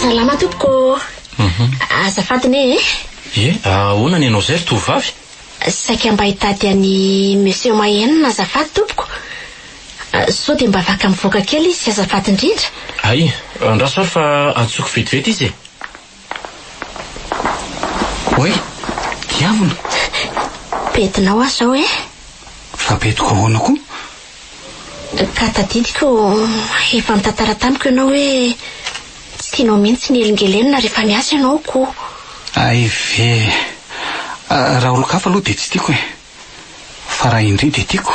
Salama tompoko ô. Azafady ne e. Ie, ahoana ny anao izay ry tovovavy? Saika mba hitady an'i Monsieur Mahenina azafady tompoko. Sao dia mba afaka mivoaka kely izy azafady indrindra. Hay, andraso ary fa antsoiko vetivety izy e. Oay, diavina. Bedinao aho izao e. Fa bediko ahoana koa? Ka tadidiko efa nitantara tamiko ianao hoe tsy tianao mihitsy ny helingelenina rehefa miasa ianao ko. Hay ve. Raha olon-kafa aloha dia tsy tiako e. Fa raha indry dia tiako.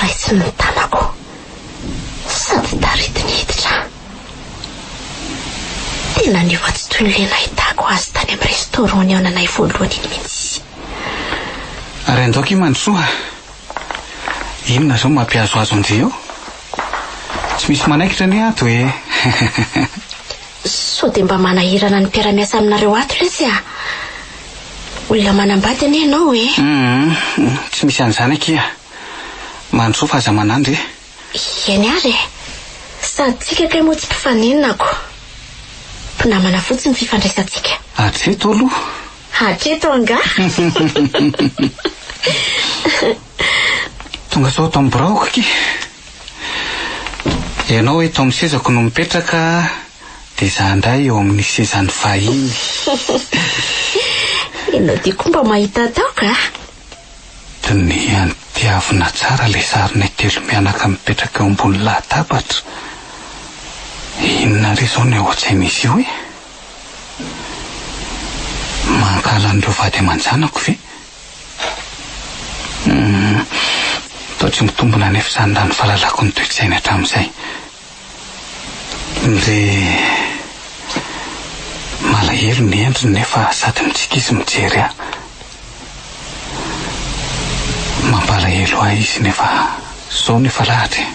Raisiny ny tanako sady taritiny hiditra. Tena niova tsy toy ny ilay nahitako azy tany amin'ny restaurant nihaonanay voalohany iny mihitsy. Ary andao akia Mandrosoa a! Inona izao no mampihazohazo an-dry eo? Tsy misy manaikitra anie ato e! Sao dia mba manahirana ny mpiara-miasa aminareo ato lesy a! Olona manambady anie ianao e! Hum, tsy misy an'izany akia. Mandrosoa fa aza manandry e! Eny ary e! Sady tsika kay moa tsy mpifaninona ko! Mpinamana fotsiny ny fifandraisantsika. Hatreto aloha. Hatreto angaha? Tonga soa ato amin'ny biraoko akia. Ianao eto amin'ny sezako no mipetraka dia izaho indray eo amin'ny sezan'ny vahiny. Ianao ty koa mba mahita atao ka! Dinihany tiavina tsara ilay sarinay telo mianaka mipetraka eo ambony latabatra. Inona re izao no ao an-tsain'izy io e? Mankahala an'ireo vady aman-janako ve? Hum, toa tsy mitombina anefa izany raha ny fahalalako ny toe-tsainy hatramin'izay. Ndry malahelo ny endriny nefa sady mitsiky izy mijery ahy. Mampalahelo ahy izy nefa zao no efa lahatra e.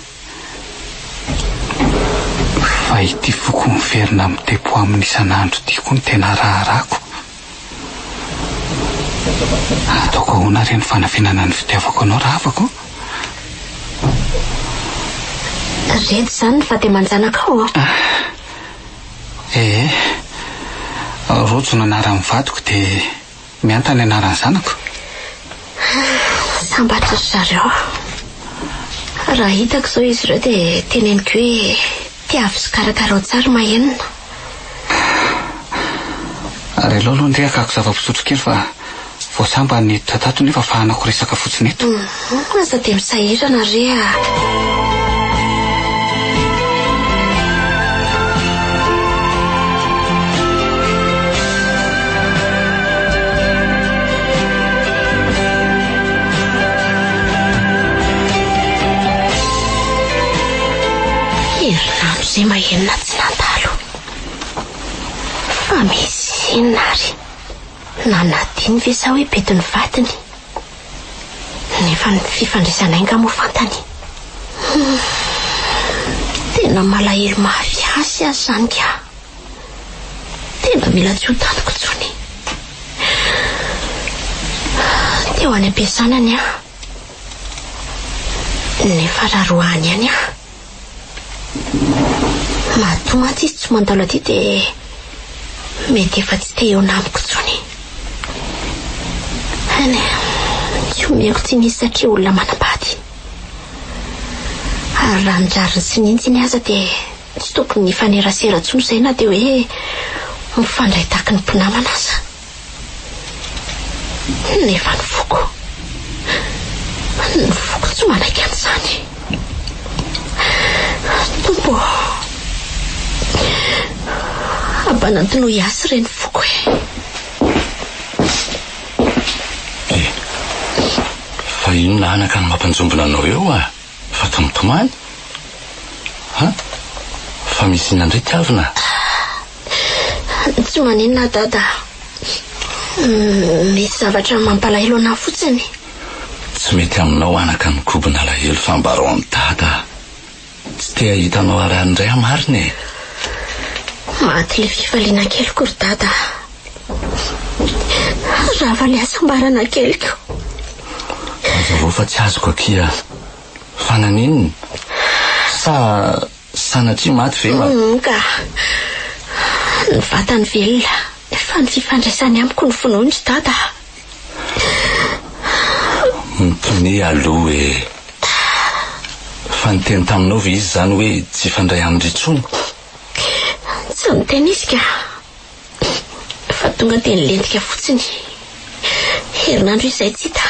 Fa ity foko miverina mitepo aminy isan'andro ity koa no tena raharahako. Ataoko ahoana re ny fanafinana ny fitiavako anao rahavako? Reto izany ny vady aman-janakao an? Ah, ee. Rojo no anaran'ny vadiko dia Mianta ny anaran'ny zanako. Sambatra ry zareo. Raha hitako izao izy ireo dia teneniko hoe tiavo sy karakarao tsara Mahenina. Ary aleo aloha ndry hakako zava-pisotro kely fa vao sambany niditra tato nefa fahanako resaka fotsiny eto. Aza dia misahirana re a! Herinandro izay mahenina tsy nandalo. Fa misy inona ary? Nanadino ve sa hoe bedin'ny vadiny? Nefa ny fifandraisanay nga moa fantany. Hum, tena malahelo mafy azy aho izany ka. Tena mila tsy ho tantiko intsony. Teo any am-piasana anie aho. Nefa raha roahany ihany aho. Matoa mantsy izy tsy mandalo aty dia mety efa tsy te hihaona amiko intsony. Eny e, tsy omeko tsiny izy satria olona manambady. Ary raha ny rariny sy ny hitsiny aza dia tsy tokony hifanerasera intsony izay na dia hoe mifandray tahaky ny mpinamana aza. Nefa ny foko, ny foko tsy manaiky an'izany. Tompo ô, ampanantinoy ahy sy ireny foko e. Eh, fa inona anaka no mampanjombona anao eo ah? Fa tsy mitomany? Ha? Fa misy inona indray Tiavina? Tsy maninona Dada. Misy zavatra mampalahelo anah fotsiny. Tsy mety aminao anaka ny kobon'alahelo fa ambarao amin'i Dada. Tsy te hahita anao harary indray aho marina e! Maty ilay fifaliana keliko ry Dada a! Rava ilay hasambarana keliko. Hazavao fa tsy azoko akia. Fa naninona? Sa sanatria maty ve ma. Humm ka. Ny vatany velona fa ny fifandraisany amiko no vonoiny ry Dada a! Mitonia aloha e! Fa niteny taminao ve izy izany hoe tsy hifandray amindry intsony? Tsy niteny izy ka. Fa tonga dia nilentika fotsiny. Herinandro izy izay tsy hita.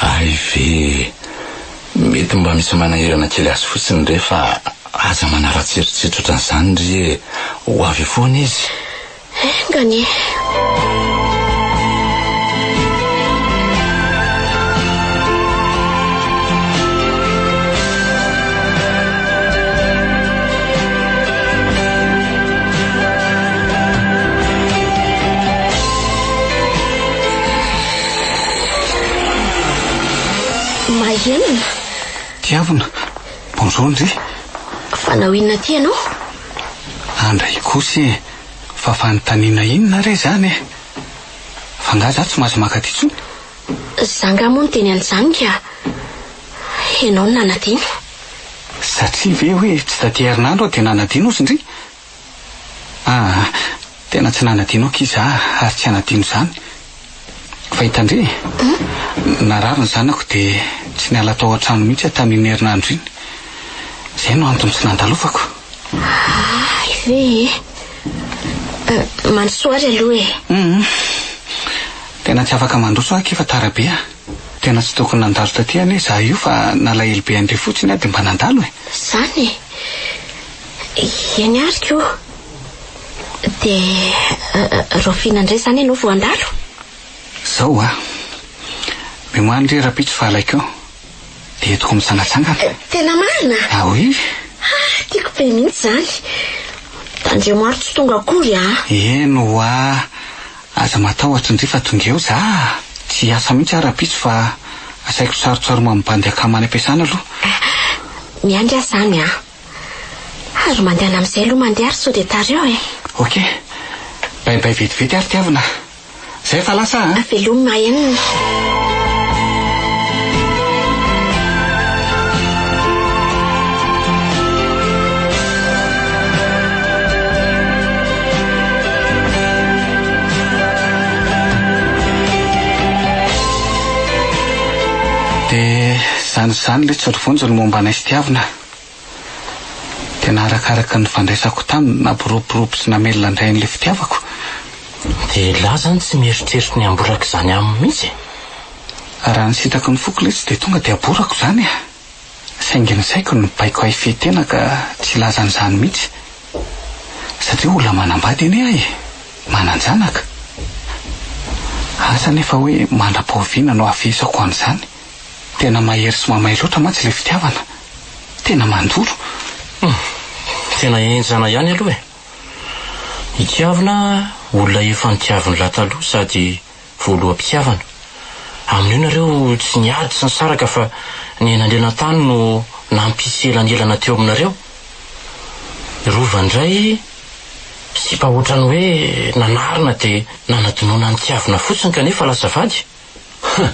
Hay ve e! Mety mba misy manahirana kely azy fotsiny re fa aza manaratsy eritreritra ohatran'izany ry e! Ho avy eo foana izy. Enga anie. Mahenina. Tiavina, bonjour ndry. Fanao inona aty ianao? Andray kosa e, fa fanontaniana inona re izany e? Fa nga za tsy mahazo maka aty intsony? Za nga moa niteny an'izany ka. Ianao no nanadino. Satria ve hoe tsy taty herinandro aho dia nanadino ozy ndry? Aa, tena tsy nanadino aky za ary tsy hanadino izany. Fa hitandre e, narary ny zanako dia tsy niala tao an-trano mihitsy aho tamin'iny herinandro iny. Izay no antony tsy nandalovako. Hay ve e! Mandrosoa ary aloha e! Hum, tena tsy afaka mandroso aho aky fa tara be aho. Tena tsy tokony nandalo taty anie za io fa nalahelo be an-dry fotsiny aho dia mba nandalo e! Zany e! Eny ary ko! Dia rahoviana indray izany ianao vao handalo? Zao a! Miomaly re rahampitso fa alaiko eo. Dia entiko mitsangatsangana. Tena marina? Ah oui! Ah, tiako be mihitsy izany. Tandremo ary tsy tonga akory a! Eny hoa! Aza matahotra ndry fa tonga eo za a! Tsy hiasa mihitsy aho rahampitso fa asaiko tsarotsaroma mibandy akama any am-piasana aloha. Miandry aho izany an! Ary mandehana amin'izay aloha mandeha ary sao dia tara eo e! Ok! Bye bye vetivety ary tiavina a! Zay fa lasa a! Veloma mahenina. Dia izany izany letsy ry Vonjy ny momba anay sy Tiavina. Tena arakaraka ny nifandraisako taminy nampiroborobo sy namelona indray an'ilay fitiavako. Dia elah zany tsy mieritreritra ny hamboraka izany aminy mihitsy e? Raha ny sitraky ny foko letsy dia tonga dia aborako izany e! Saingy ny saiko no mibaiko ahy hifehy tena ka tsy hilaza an'izany mihitsy. Satria olona manambady anie aho e! Manan-janaka. Asa anefa hoe mandra-pahoviana no hahafehesako an'izany. Tena mahery sy mamay loatra mantsy ilay fitiavana. Tena mandoro. Hum, tena henjana ihany aloha e. I Tiavina olona efa nitiavin'lah taloha sady voaloham-pitiavana. Amin'io nareo tsy niady sy nisaraka fa ny nandeha tany no nampisy elanelana teo aminareo. Rova indray sipa ohatran'ny hoe nanarina dia nanadinoana an'i Tiavina fotsiny kanefa lasa vady. Huh!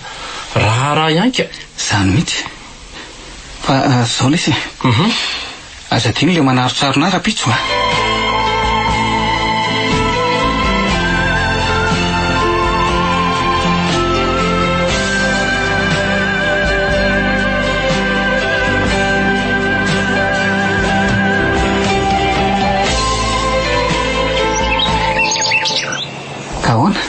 Raharaha ihany ka! Izany mihitsy. Fa izao lesy e. Hum. Aza adino ilay manarontsarona ahy rahampitso a! Ka ahoana?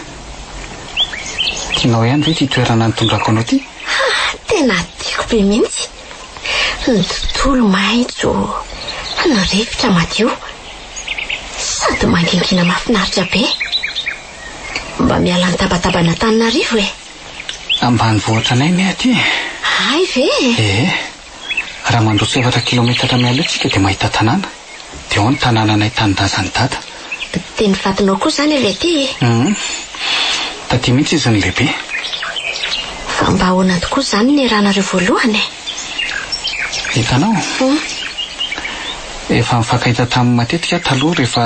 Tianao ihany ve ity toerana nitondrako anao ity? Ha, tena tiako be mihitsy. Ny tontolo maitso, ny rivotra madio, sady mangingina mahafinaritra be. Mba miala ny tabataban'Antananarivo e. Ambanivohitra anay anie aty e. Hay ve e? Ee. Raha mandroso efatra kilometatra miala eo tsika dia mahita tanàna. Dia ao ny tanànanay tanindrazan'i Dada. Dia ny vadinao koa izany avy aty e? Hum. Taty mihitsy izy no lehibe. Fa mba ahoana tokoa izany ny niarahanareo voalohany e? Hitanao? Hum. Efa nifankahita taminy matetika aho taloha rehefa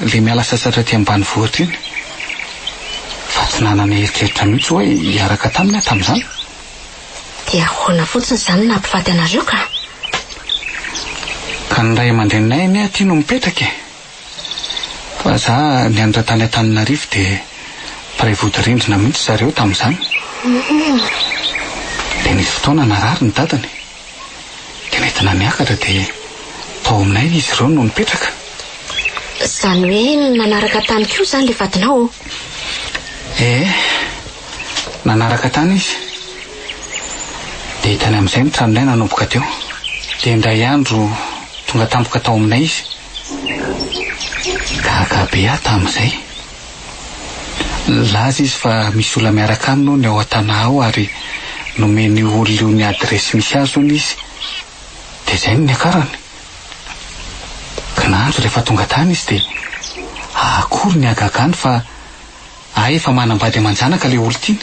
ilay miala sasatra aty ambanivohitra iny. Fa tsy nanana eritreritra mihitsy hoe hiaraka taminy aho tamin'izany. Dia ahoana fotsiny izany no nampivady anareo ka? Ka ny ray aman-dreninay anie aty no mipetraka e! Fa za nianatra tany Antananarivo dia mpiray vodirindrina mihitsy zareo tamin'izany. Dia nisy fotoana narary ny dadany. Dia nentina niakatra dia tao aminay izy ireo no nipetraka. Izany hoe nanaraka tany koa izany ilay vadinao? Ee, nanaraka tany izy. Dia hitany amin'izay ny tranonay nanomboka teo. Dia indray andro tonga tampoka tao aminay izy. Gaga be aho tamin'izay. Nilaza izy fa misy olona miaraka aminy hono ao an-tanà ao ary nomen'io olona io ny adiresy misy azy hono izy. Dia izay no niakarany. Kinanjo rehefa tonga tany izy dia akory ny hagagany fa hay efa manambady aman-janaka ilay olon-tiany.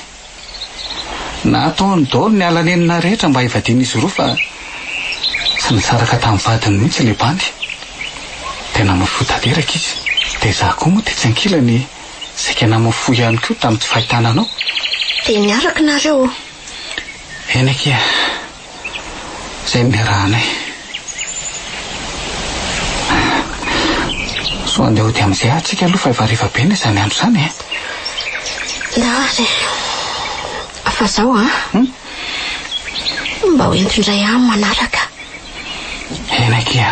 Nataony daholo ny ala-nenina rehetra mba hivadian'izy roa fa tsy nisaraka tamin'ny vadiny mihitsy ilay bandy. Dia namoy fo tanteraka izy. Dia izaho koa moa tetsy ankilany saika namoy fo ihany koa tamin'ny tsy fahitana anao. Dia niaraka nareo? Eny akia. Izay no niarahanay. Soa andeha hody amin'izay ary tsika aloha fa efa hariva be anie izany andro izany e. Ndao ary e. Fa zao an. Mba ho ento indray aho manaraka. Eny akia.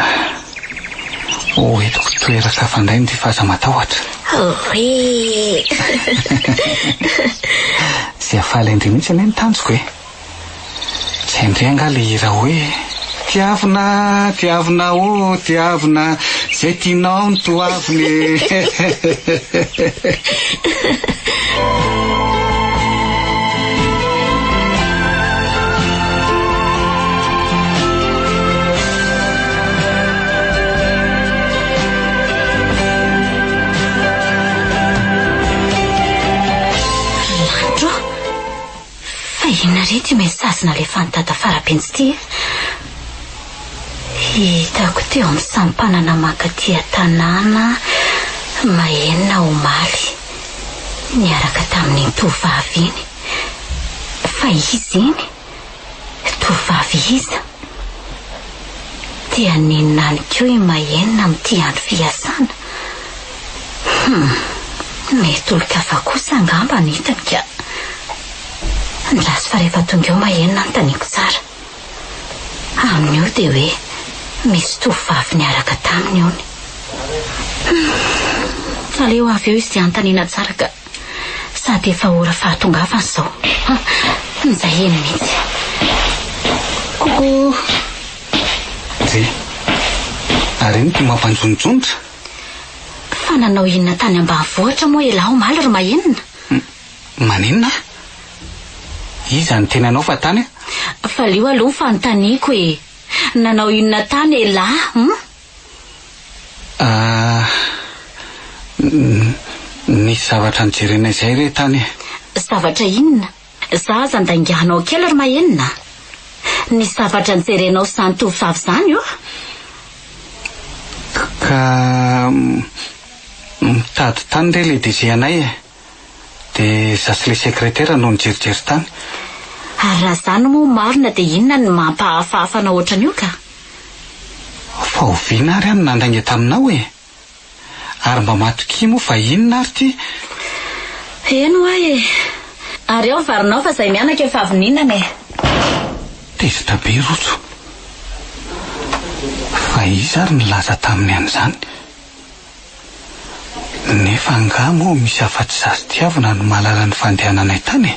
Ho entiko toeran-kafa indray ndry fa aza matahotra. Oe. Tsy hafaly an-dry mihitsy anie ny tanjoko e. Tsy hain-dry angaha ilay hira hoe. Tiavina, tiavina ô, tiavina, izay tianao no toavina e. Ry lanitra ô! Fa inona re ity message nalefan'i Dada Farabenjy ity e? Hitako teo amin'ny sampanana mankaty an-tanàna Mahenina omaly, niaraka tamin'iny tovovavy iny. Fa iza iny? Tovovavy iza? Te haninona any koa i Mahenina amin'ity andro fiasana? Hum, mety olon-kafa kosa angamba no hitany ka. Andraso fa rehefa tonga eo Mahenina anontaniako tsara. Amin'io dia hoe misy tovovavy niaraka taminy hono. Hum, aleo avy eo izy dia anontaniana tsara ka. Sady efa ora fahatongavana izao. Hum, izay eny mihitsy. Coucou! Ndry, ary ino ity mampanjonijonitra? Fa nanao inona tany ambanivohitra moa elah omaly ry Mahenina? Maninona aho? Iza no teny anao fa tany aho? Valio aloha ny fanontaniako e! Nanao inona tany elah hum? Ah, nisy zavatra nojerena izay re tany e! Zavatra inona? Za aza andainganao kely ry Mahenina a! Nisy zavatra nojerenao izany tovovavy izany oh! Ka mitady tany re ilay DG anay e! Dia za sy ilay sekretera no nijerijery tany. Ary raha izany moa marina dia inona no mampahafahafa anao ohatran'io ka? Fa oviana ary aho no nandainga taminao e? Ary mba matokia moa fa inona ary ity? Eny hoa e! Ary ao varinao fa izay mianaka efa avy nihinana e! Tezitra be Rojo. Fa iza ary nilaza taminy an'izany? Nefa angaha moa misy afa-tsy za sy Tiavina no mahalala ny fandehananay tany e?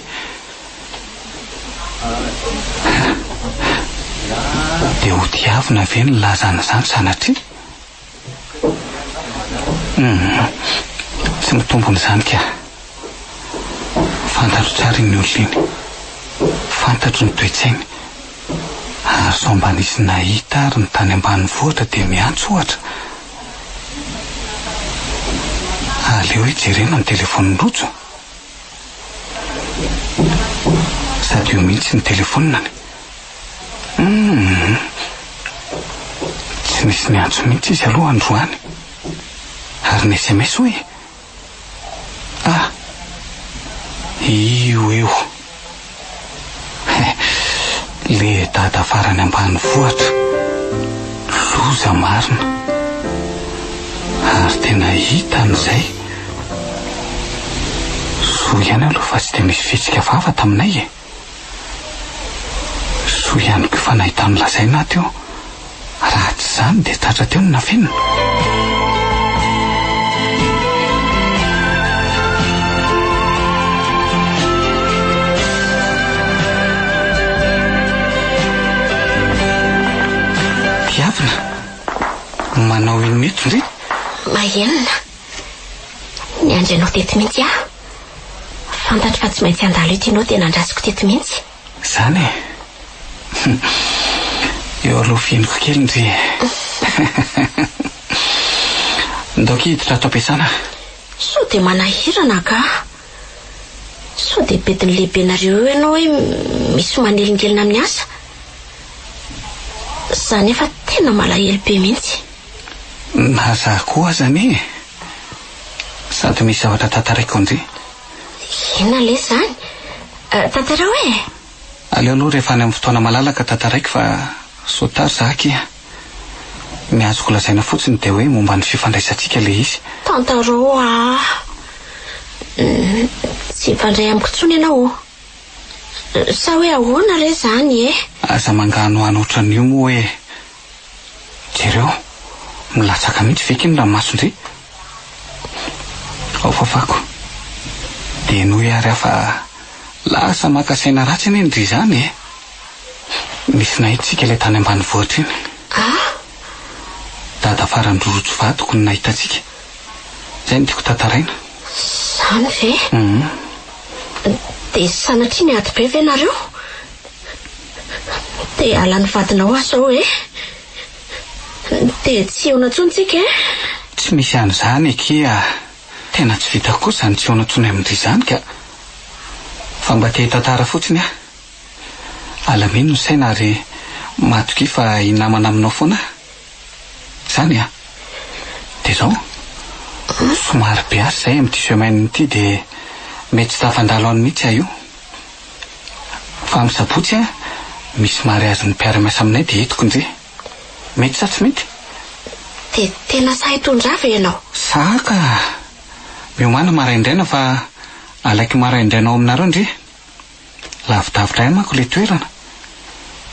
Dia ho Tiavina ve nilaza an'izany sanatria? Humm, tsy mitombina izany ka. Fantatro tsara iny olona iny. Fantatro ny toe-tsainy. Ary sao mba nisy nahita ary ny tany ambanivohitra dia miantso ohatra. Aleo hoe jerena ny telefaonin'i Rojo. Sady eo mihitsy ny telefaoniny. Humm. Tsy nisy niantso mihitsy izy aloha androany. Ary ny sms hoy? Ah! Io eo. He, le dada farany ambanivohitra. Loza marina. Ary tena hitany izay. Soa ihany aloha fa tsy dia misy fihetsika vava taminay e. Soa ihany koa fa nahita ny lazaina aho teo. Raha tsy izany dia tratra teo ny nafenina. Tiavina, manao inona eto ndry? Mahenina. Niandry anao teto mihitsy aho. Fantatro fa tsy maintsy handalo eto ianao dia nandrasiko teto mihitsy. Izany e! Eo aloha fihiniko kely ndry e! Ndao ki hiditra ato am-piasana. Sao dia manahirana angaha? Sao dia bedin'ny lehibenareo eo ianao hoe misy manelingelina amin'ny asa? Za nefa tena malahelo be mihitsy. Na za koa aza anie e! Sady misy zavatra tantaraiko ndry. Inona lesy izany? Tantarao e! Aleo aloha rehefa any amin'ny fotoana malalaka tantaraiko fa sao tara za akia. Ny azoko lazaina fotsiny dia hoe momba ny fifandraisantsika ilay izy. Tantarao ah! Tsy hifandray amiko intsony ianao ô! Sa hoe ahoana re izany e? Aza manganohano ohatran'io moa e! Jereo, milatsaka mihitsy ve ky ny ranomason-dry? Ao fafako. Dia henoy ary aho fa lasa maka saina ratsy anie ndry izany e! Nisy nahita isika ilay tany ambanivohitra iny. Ah! Dada faran-drorojo vadiko no nahita antsika. Izay no tiako tantaraina. Izany ve? Hum. Dia sanatria niady be ve nareo? Dia halan'ny vadinao aho izao e! Dia tsy hihaona intsony tsika e! Tsy misy an'izany akia a! Tena tsy vitako koa izany tsy hihaona intsony amin-dry izany ka! Fa mba te hitantara fotsiny aho. Alamino ny saina ary matokia fa hinamana aminao foana aho. Izany a! Dia izao, somary be asa izahay amin'ity semaine ity dia mety tsy tafandalo any mihitsy aho io. Fa amin'ny sabotsy a, misy mariazin'ny mpiara-miasa aminay dia entiko ndry. Mety sa tsy mety? Dia tena sahy hitondra ahy ve ianao? Sahy ka! Miomàna maraindraina fa alaiko maraindraina ao aminareo ndry. Lavidavitra ihany manko ilay toerana.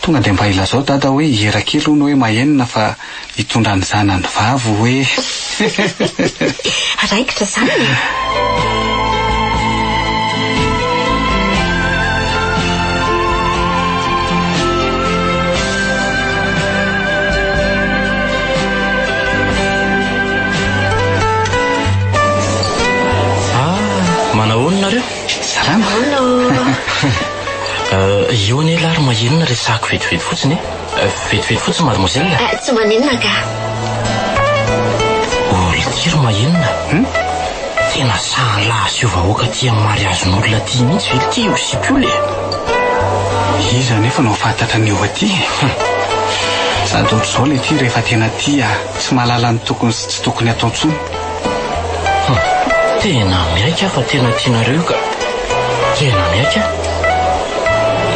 Tonga dia mba ilazao dada hoe hiera kely hono hoe mahenina fa hitondra ny zanany vavy hoe. Raikitra izany e! Ah, manahoana nareo? Salama. Io anie lahy ry Mahenina resahako vetivety fotsiny e. Vetivety fotsiny mademoiselle. Tsy maninona ka. Oh ity ry Mahenina. Tena sahan'lah asio vahoaka aty amin'ny mariazin'olona aty mihitsy ve ity io sipa io le? Iza anefa no hahafantatra ny eo aty e? Sady ohatr'izao le ity rehefa tena tia tsy mahalala ny tokony sy tsy tokony atao intsony. Hum, tena miaiky aho fa tena tianareo io ka. Tena miaiky aho.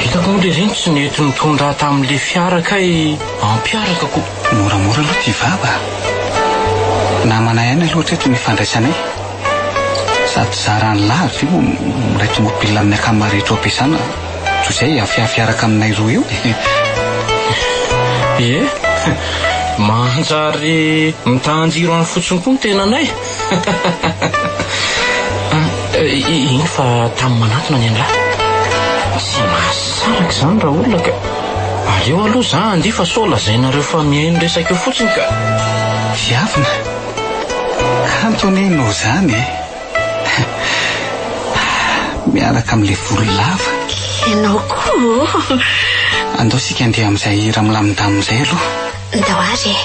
Hitako moa le reny tsy nety nitondra ahy tamin'le fiara kay hampiaraka ko. Moramora aloha ty vava a. Namana ihany aloha hatreto ny ifandraisanay. Sady zaran'ny lahy avy eo miray tomobile amin'ny akama rehetra ao am-piasana toy izay hiafiafy hiaraka aminay roa eo e. Ie, manjary mitanjiro any fotsiny koa ny tenanay. Iny fa tamy manantona ny an'lah. Tsy mahasaraka izany raha olona ka. Aleo aloha za handeha fa sao lazainareo fa mihaino resaka eo fotsiny ka. Tiavina, kanto anie ianao izany e. Miaraka amin'ilay volo lava. Ianao koa ô! Andao isika handeha amin'izay hira milamindamina izay aloha. Ndao ary e!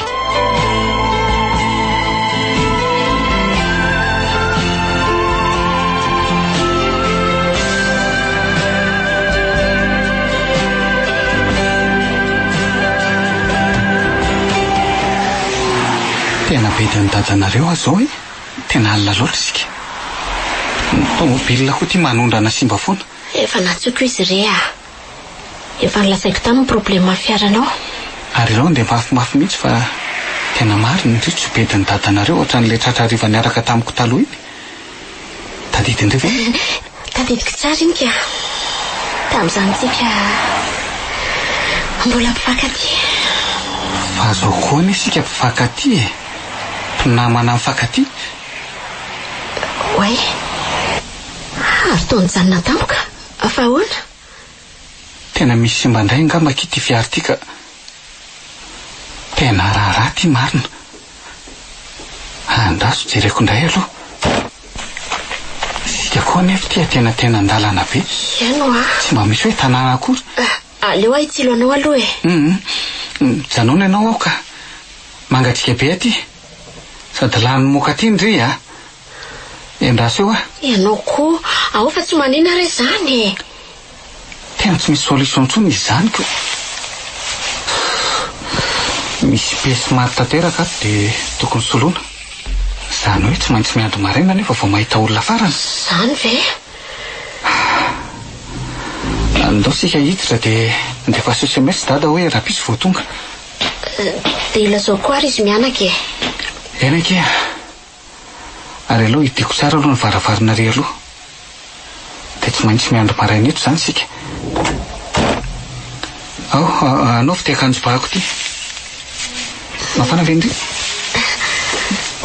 Bedy an'i dadanareo aho izao e! Tena alina loatra isika. Ny tomobile koa ity manondrana simba foana. Efa nantsoiko izy re ah. Efa nolazaiko taminy ny problème ny fiaranao. Ary ireo andeha mafimafy mihitsy fa tena marina ndry tsy ho bedin'i dadanareo ohatran'ilay tratra hariva niaraka tamiko taloha iny. Tadidindry ve? Tadidiko tsara iny ka. Tamin'izany tsika mbola mpifankatia. Fa zao koa anie isika mpifankatia e! Mpinamana mifankatia. Oay. Ary toa nijanona tampoka. Fa ahoana? Tena misy simba indray angamba akia ity fiara ity ka. Tena raharaha ity marina. Andraso jereko indray aloha. Isika koa anefa ity antenatenan-dalana be. Eny hoa. Tsy mba misy hoe tanàna akory. Aleo aho hitsilo anao aloha e. Hum. Mijanona ianao aho ka. Mangatsiaka be aty. Sady lany moka aty ndry a. Endraso eo aho. Ianao koa. Ao fa tsy manina re izany e. Tena tsy misy solution intsony izy izany ko. Misy pièce maty tanteraka ato dia tokony soloina. Izany hoe tsy maintsy miandry maraina anefa vao mahita olona farany. Izany ve? Andao isika hiditra dia andefaso sms dada hoe rahampitso vao tonga. Dia ilazao koa ary izy mianaka e. Eny akia. Ary aleo hidiako tsara aloha ny varavarana ary aloha. Dia tsy maintsy miandry maraina eto izany isika. Ao, anaovy ity akanjo bahako ity. Mafana ve ndry?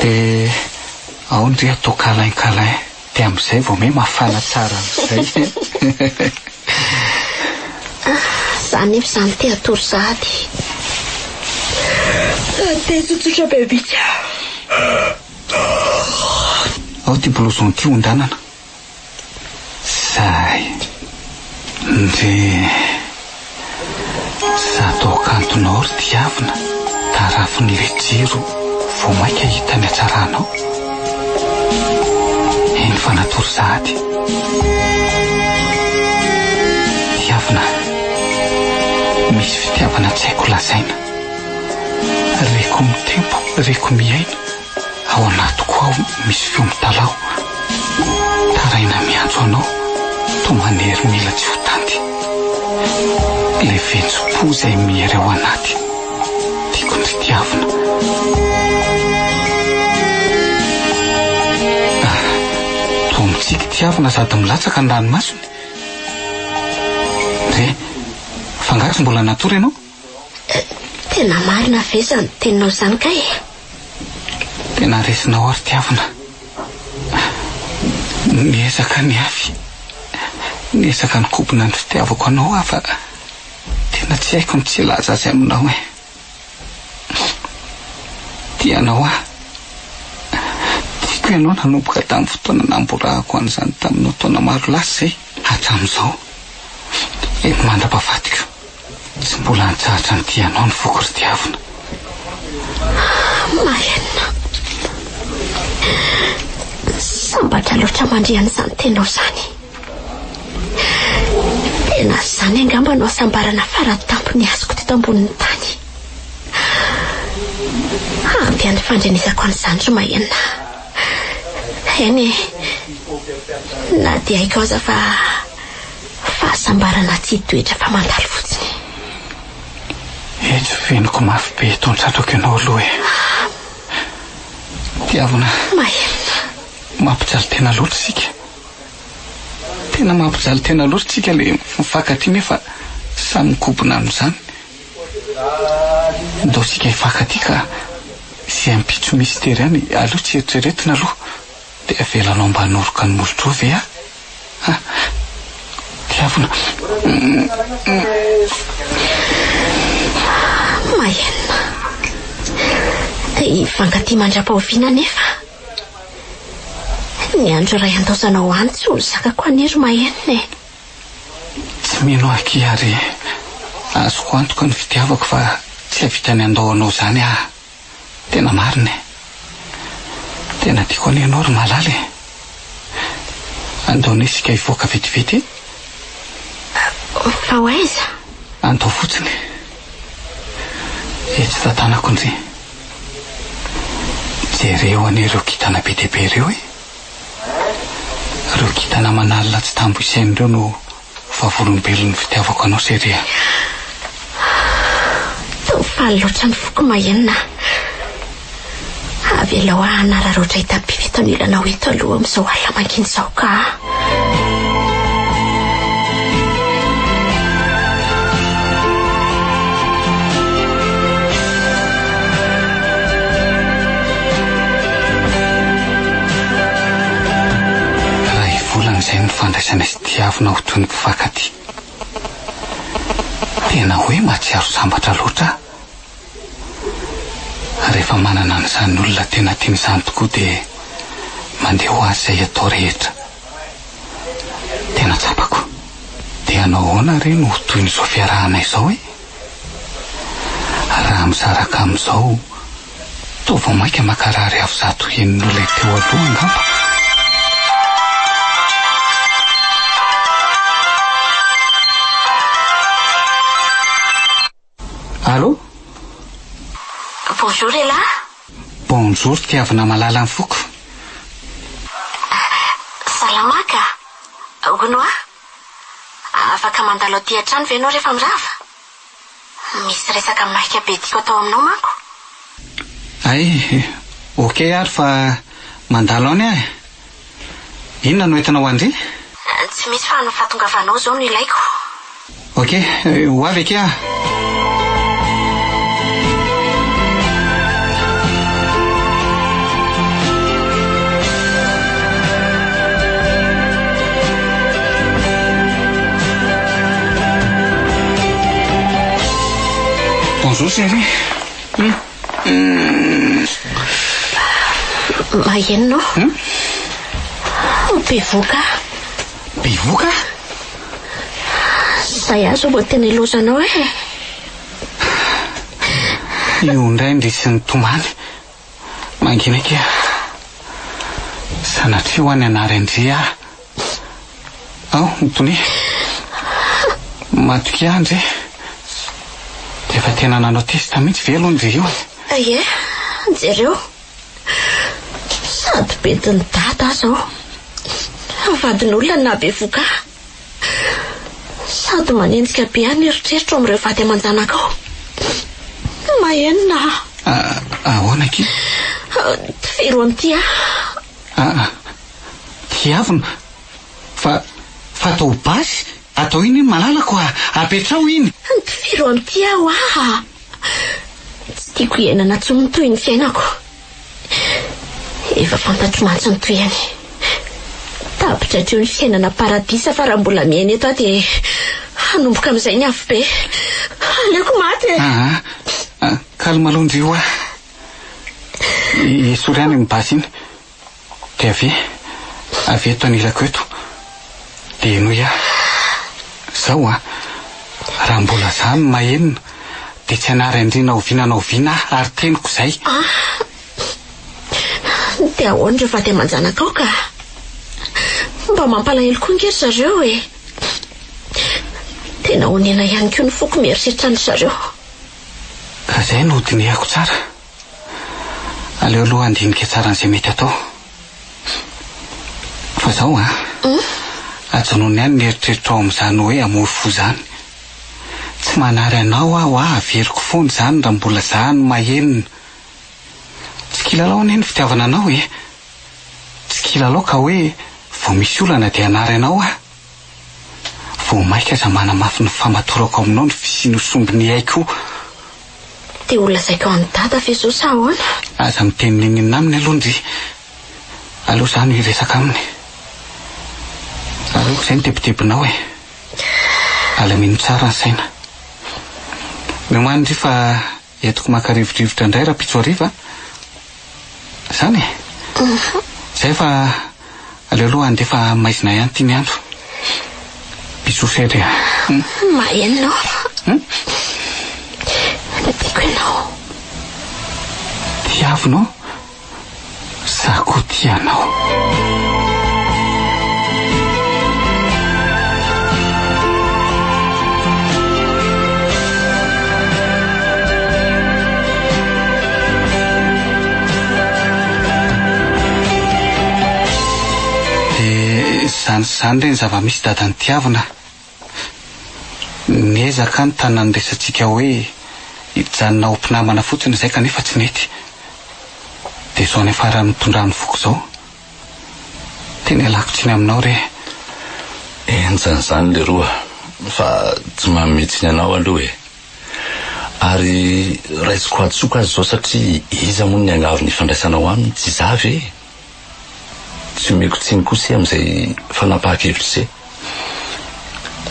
Dia ao ndry atao câlin câlin. Dia amin'izay vao miha mafana tsara amin'izay. Za nefa izany te hatory sahady. Te tsotsotra be mihitsy aho. Ao ity blouson ity ondanana. Zay. Ndry. Sady ao kantonao ry tiavina, tarafin'ilay jiro vao mainka hita ny hatsaranao. Eny fa natory sahady. Tiavina, misy fitiavana tsy haiko lazaina. Reko mitempo, reko miaina. Ao anatiko ao misy feo mitalaho, taraina miantso anao, toa manery mila tsy ho tanty. Ilay vetsom-po izay miery ao anaty, tiako ndry tiavina. Ah, toa mitsiky tiavina sady milatsaka ny ranomasony. Re, fa angaha tsy mbola natory ianao? Tena marina ve izany teninao izany kay e? Tena resinao aho ry tiavina. Niezaka niafy, niezaka nikobona ny fitiavako anao aho fa tena tsy haiko ny tsy hilaza azy aminao e. Tia anao aho. Tiako ianao nanomboka tamin'ny fotoana namborahako an'izany taminao taona maro lasa izay hatramin'izao. Eny mandra-pahafatiko. Tsy mbola nitsahatra nitia anao ny foko ry tiavina. Marina. Sambatra loatra mandre an'izany teninao izany. Tena izany angamba no hasambarana faratampony azoko teto ambonin'ny tany. Ampy an'ny fandrenesako an'izany ry Mahenina. Eny e, na dia haiko aza fa Fahasambarana tsy hitoetra fa mandalo fotsiny. Etsy feniko mafy be eto an-tratrako ianao aloha e. Tiavina. Maherina. Mampijaly tena loatra isika. Tena mampijaly tena loatra isika le mifankatia nefa samy mikobona amin'izany. Ndao isika hifankatia ka izay ampitso misy tery any aleo tsy eritreretina aloha. Dia avelanao mba hanoroka ny molotrao ve aho? Ha! Tiavina. Mahenina. Hifankatia mandra-pahoviana anefa? Ny andro iray handaozanao any tsy ho zakako anie ry Mahenina e. Tsy mino aho akia ary azoko antoka ny fitiavako fa tsy hahavita ny handao anao izany aho. Tena marina e! Tena tiako anie ianao ry malala e! Andao anie isika hivoaka vetivety e! Fa ho aiza? Andao fotsiny. Etsy tantanako ndry. Jereo anie ireo kintana be dia be ireo e! Ireo kintana aman'alina tsy tambo isaina ireo no vavolombelon'ny fitiavako anao chérie a! Toa faly loatra ny foko mahenina a! Avelao aho hanararaotra hitapify eto anilanao eto aloha amin'izao alina mangina izao ka! Iray volana izay no nifandraisanay sy Tiavina ho toy ny mpifankatia. Tena hoe mahatsiaro sambatra loatra aho. Rehefa manana an'izany olona tena tiana izany tokoa dia mandeha ho azy izay atao rehetra. Tena tsapako. Dia hanao ahoana re no ho tohin'izao fiarahana izao e? Raha misaraka amin'izao, toa vao mainka mankarary avo zato heny noho ilay teo aloha angamba. Allô? Bonjour elah. Bonjour Tiavina malala ny foko. Salama ka. Hono hoa, afaka mandalo aty an-trano ve ianao rehefa mirava? Misy resaka maika be tiako atao aminao manko. Hay, ok ary fa mandalo any aho e. Inona no entinao an-dry? Tsy misy fa ny fahatongavanao izao no ilaiko. Ok, ho avy akia aho. Bonjour chérie. Maheno anao? Bevoka. Bevoka? Zay aho zao vao tena ilaozanao e. Io indray ndry sy nitomany. Mangina akia. Sanatria ho any hanary an-dry aho. Ao, mitonia. Matokia ahy ndry. Efa tena nanao test mihitsy ve aloha ndry io e? Ie, jereo. Sady bedin'i dada aho izao. Vadin'olona no nahabevoka ahy. Sady manenjika be ahy ny eritreritro amin'ireo vady aman-janakao. Mahenina aho. Ahoana akia? Tifiro amin'ity aho. Aa, tiavina. Fa, fa atao basy, atao iny iny malalako a! Apetraho iny! Tifiro amin'ity aho aa! Tsy tiako hiainana intsony ny tohin'ny fiainako. Efa fantatro mantsy ny tohiny. Tapitra hatreo ny fiainana paradisa fa raha mbola miaina eto aho dia hanomboka amin'izay ny afobe. Aleoko maty e! Aa, calme aloha ndry hoa. Esory any iny basy iny. Dia avia, avia eto anilako eto. Dia henoy ahy. Zao an, raha mbola za no mahenina dia tsy hanary an-dry na oviana na oviana aho ary teniko izay. Ah! Dia ahoana ireo vady aman-janakao ka? Mba mampalahelo koa ange ry zareo e! Tena onena ihany koa ny foko mieritreritra an-dry zareo. Ka izay no hodinihako tsara. Aleo aloha handinika tsara an'izay mety atao. Fa zao an! Ajanony ihany ny eritreritrao amin'izany hoe hamory fo izany. Tsy manary anao aho a, averiko foana izany raha mbola za no mahenina. Tsy kilalao anie ny fitiavana anao e! Tsy kilalao ka hoe vao misy olana dia hanary anao aho. Vao maika aza manamafy ny famatorako aminao ny fisian'io sombiny aiko io. Dia ho lazaiko an'i Dada ve izao sa ahoana? Aza miteny n'inon'inona aminy aloha ndry. Aleo izaho no hiresaka aminy. Aleoko izay ny tebitebinao e. Alamino tsara ny saina. Miomàna ndry fa entiko maka rivodrivotra indray rahampitso hariva a. Izany e? Izay fa aleo aloha handeha fa maizina ihany ity ny andro. Bisous chérie a. Maheno aho. Tiako ianao. Tiavinao? Za koa tia anao. Dia izany sy izany re ny zava-misy dadan'i Tiavina. Niezaka aho nitana ny resatsika hoe hijanona ho mpinamana fotsiny izay kanefa tsy nety. Dia izao niafaran'ny nitondran'ny foko izao. Tena ialako tsiny aminao re. Henjana izany leroa fa tsy manome tsiny anao aloha e. Ary raisiko hadisoako aza izao satria iza moa no niangavy ny hifandraisanao aminy, tsy izaho ve e? Tsy omeko tsiny kosa e amin'izay fanapahan-kevitr'i se.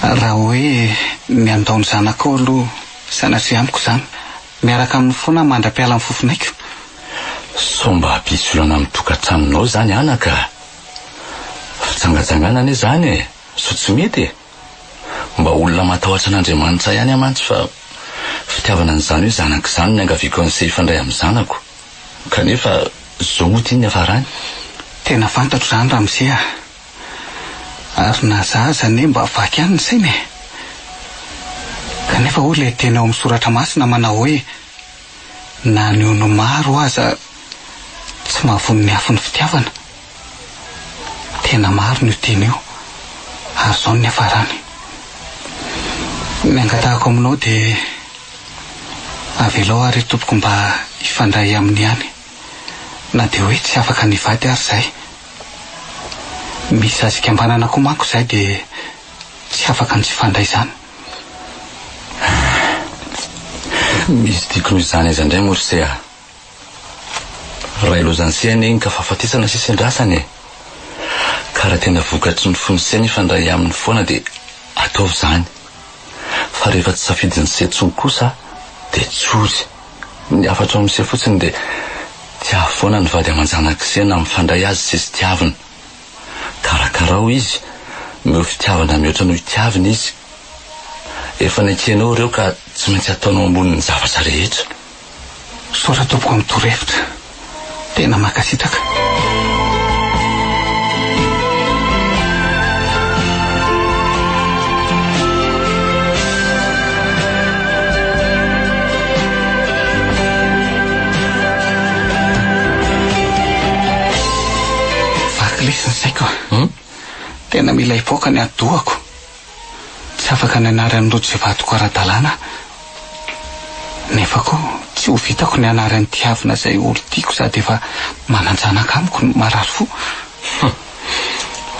Raha hoe ny handao ny zanakao aloha sanatria amiko izany. Miaraka aminy foana aho mandra-piala ny fofonaiko. Sao mba hampisy olana amin'ny tokantranonao izany anaka a! Fijangajangana anie izany e! Sao tsy mety e! Mba olona matahotra an'Andriamanitra ihany aho mantsy fa fitiavana an'izany hoe zanako izany no niangaviako an'ise hifandray amin'ny zanako. Kanefa izao moa ity ny niafarany. Tena fantatro izany ramose a! Ary na za aza anie mba vaky ihany ny saina e! Kanefa hoy ilay teny ao amin'ny soratra masina manao hoe na ny ony maro aza tsy mahavono ny afon'ny fitiavana. Tena marina io teny io ary izao no niafarany. Ny angatahako aminao dia avelao ary tompoko mba hifandray aminy ihany na dia hoe tsy afaka ny hivady ary izahay. Misy zaza ikambanana koa manko izahay dia tsy afaka ny tsy hifandray izany. Misy tiako noho izany aiza indray moa ry se a! Ray lozan'se anie iny ka fahafatesana sisa iandrasana e! Ka raha tena vokatry ny fon'se ny hifandray aminy foana dia ataovy izany. Fa rehefa tsy safidin'se intsony kosa dia tsory. Ny hafatro amin'se fotsiny dia tiavo foana ny vady aman-janak'se na mifandray azy se sy tiavina. Karakarao izy, omeo fitiavana mihoatra noho itiavina izy. Efa nekenao ireo ka tsy maintsy ataonao ambonin'ny zavatra rehetra. Misaotra tompoko amin'ny torohevitra. Tena mankasitraka. Vaky lesy ny saiko a. Tena mila hipoaka ny atidohako. Tsy afaka ny hanary an'i Rojo izay vadiko ara-dalàna aho. Nefa koa tsy ho vitako ny hanary an'i Tiavina izay olon-tiako sady efa manan-janaka amiko no marary fo. Hum.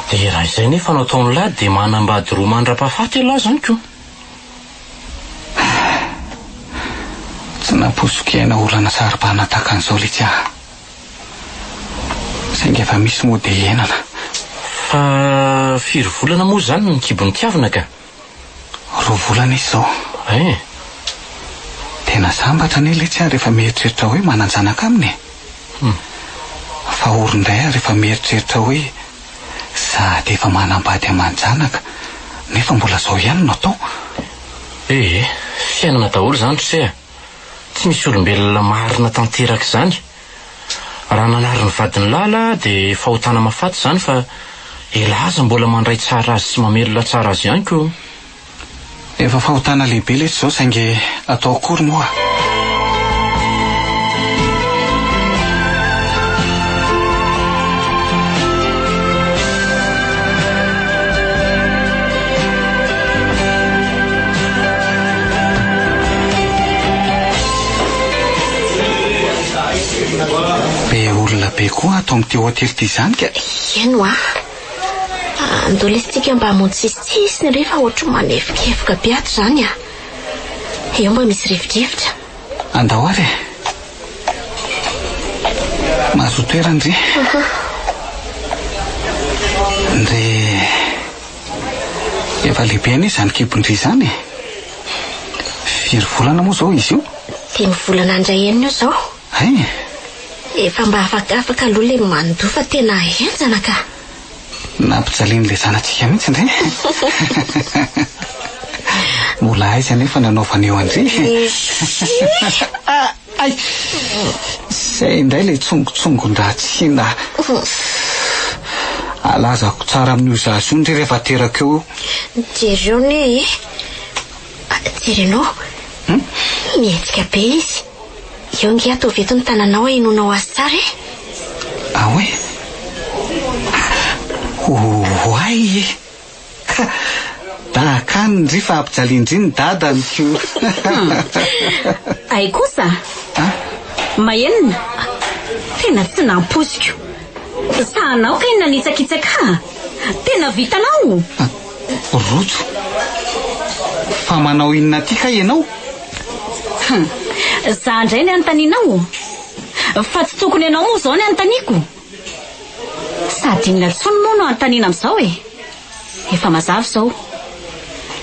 Dia raha izay nefa no ataon'lah dia manambady roa mandra-pahafaty elah izany ko. Tsy nampoiziko hiaina olana saro-bahana tahaka an'izao letsy aho. Saingy efa misy moa dia iainana. Fa firy volana moa izany ny kibon'i Tiavina ka? Roa volana izy izao. Eh! Tena sambatra anie letsy aho rehefa mieritreritra hoe manan-janaka aminy e! Fa ory indray aho rehefa mieritreritra hoe sady efa manambady aman-janaka nefa mbola izao ihany no atao. Eh! Fiainana daholo izany ry se a! Tsy misy olombelona marina tanteraka izany. Raha nanary ny vadiny Lala dia fahotana mahafaty izany fa elah aza mbola mandray tsara azy sy mamelona tsara azy ihany ko. Efa fahotana lehibe letsy izao saingy atao akory moa. Be olona be koa ato amin'ity hotely ity izany ka. Eny hoa. Andao lesy tsika mba hamonjy sisitsisiny re fa ohatry ny manefokefoka be ato izany a. Eo mba misy rivodrivotra. Andao ary e. Mahazoa toerana ry. Ndry. Efa lehibe anie izany kibon-dry izany e! Firy volana moa izao izy io? Dimy volana indray enina eo izao. Hay! Efa mba afakafaka aloha ilay mandoa fa tena henjana ka! Nampijalian'ilay zanatsika mihitsy ndry. Mbola aiza anefa ny hanaovana eo an-dry? Hay! Izay indray ilay tsongotsongon-dratsina. Alazako tsara amin'io zaza io ndry rehefa teraka eo io. Jereo anie e! Jerenao. Mihetsika be izy. Eo ange ataovy eto ny tananao ahenoanao azy tsara e! Ah ouais? Oh! Oay e! Ka dahakany ndry fa ampijalian-dry ny dadany ko. Hay kosa! Mahenina! Tena tsy nampoiziko. Sahanao kay ny nanitsakitsaka ahy. Tena vitanao! Rojo! Fa manao inona aty kay ianao? Hum! Za indray ny anontanianao? Fa tsy tokony ianao moa izao ny anontaniako? Sady inona intsony moa no anontaniana amin'izao e? Efa mazava izao.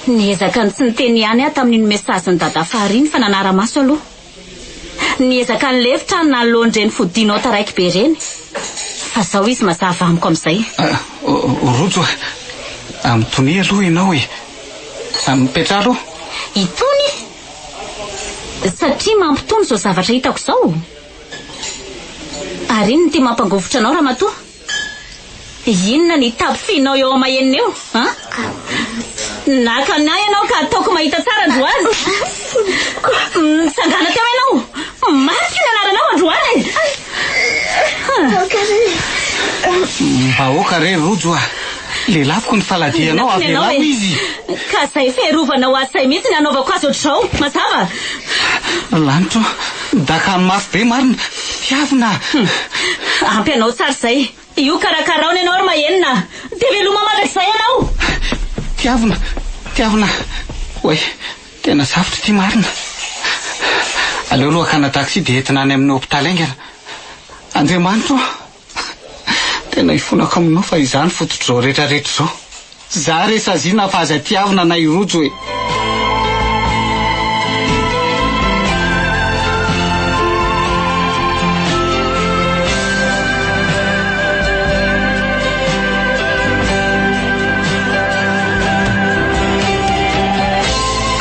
Niezaka ny tsy niteny ihany aho tamin'iny message-n'i Dadafara iny fa nanara-maso aloha. Niezaka nilefitra aho nanoloan'ireny fodianao taraiky be ireny. Fa izao izy mazava amiko amin'izay. Rojo a! Mitonia aloha ianao e! Mipetraha aloha. Hitony? Satria mampitony izao zavatra hitako izao? Ary inona ity mampangovitra anao ramatoa? Inona ny tapofinao eo amahenina eo an? Naka an'ahy ianao ka ataoko mahita tsara androany. Mitsangàna teo ianao. Maty ny anaranao androany e! Mba aoka re Rojo a! Lelafiko ny faladianao, avelao izy. Ka izay fiarovanao azy izay mihitsy ny hanaovako azy ohatr'izao, mazava? Lanitra o, dakany mafy be marina, tiavina a! Ampy anao tsara izay. Io karakarao ny anao ry Mahenina a! Dia veloma mandrakizay ianao! Tiavina, tiavina, oay, tena sarotra ity marina. Aleo aloha hakana taxi dia entina any amin'ny hopitaly haingana. Andriamanitra o! Tena ifonako aminao fa izaho no fototr'izao rehetra rehetra izao. Za re saziana fa aza tiavina na i Rojo e.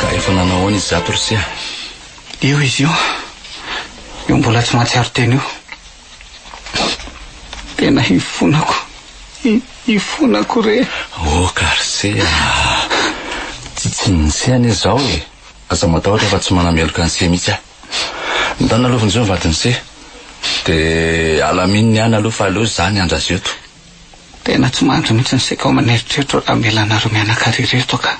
Ka efa nanao ahoana izy zato ry se a? Io izy io. Io mbola tsy mahatsiaro tena io. Tena hifonako, hifonako re. Oh Garcia a! Tsy tsinin'i se anie izao e! Aza matahotra fa tsy manameloka an'i se mihitsy aho. Ndana aloha vonjeo ny vadin'i se. Dia alamino ny any aloha fa aleo izaho ny andrazo eto. Tena tsy mandry mihitsy ny saiko aman'eritreritro raha mila anareo mianaka irery eto ka.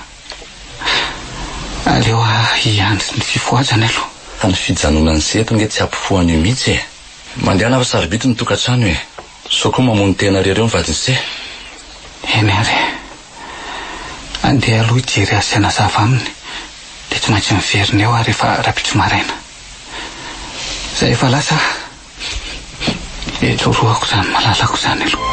Aleo aho hiandry ny fifohazany aloha. Fa ny fijanonan'i se eto ange tsy hampifoha an'io mihitsy e! Mandehana fa sarobidy ny tokantrano e! Sao koa mamono tena irery eo ny vadin'i se. Eny ary e! Andeha aloha hijery azy sy hanazava aminy dia tsy maintsy miverina eo aho rehefa rahampitso maraina. Izay efa lasa aho. Etsorohako izany malalako izany aloha.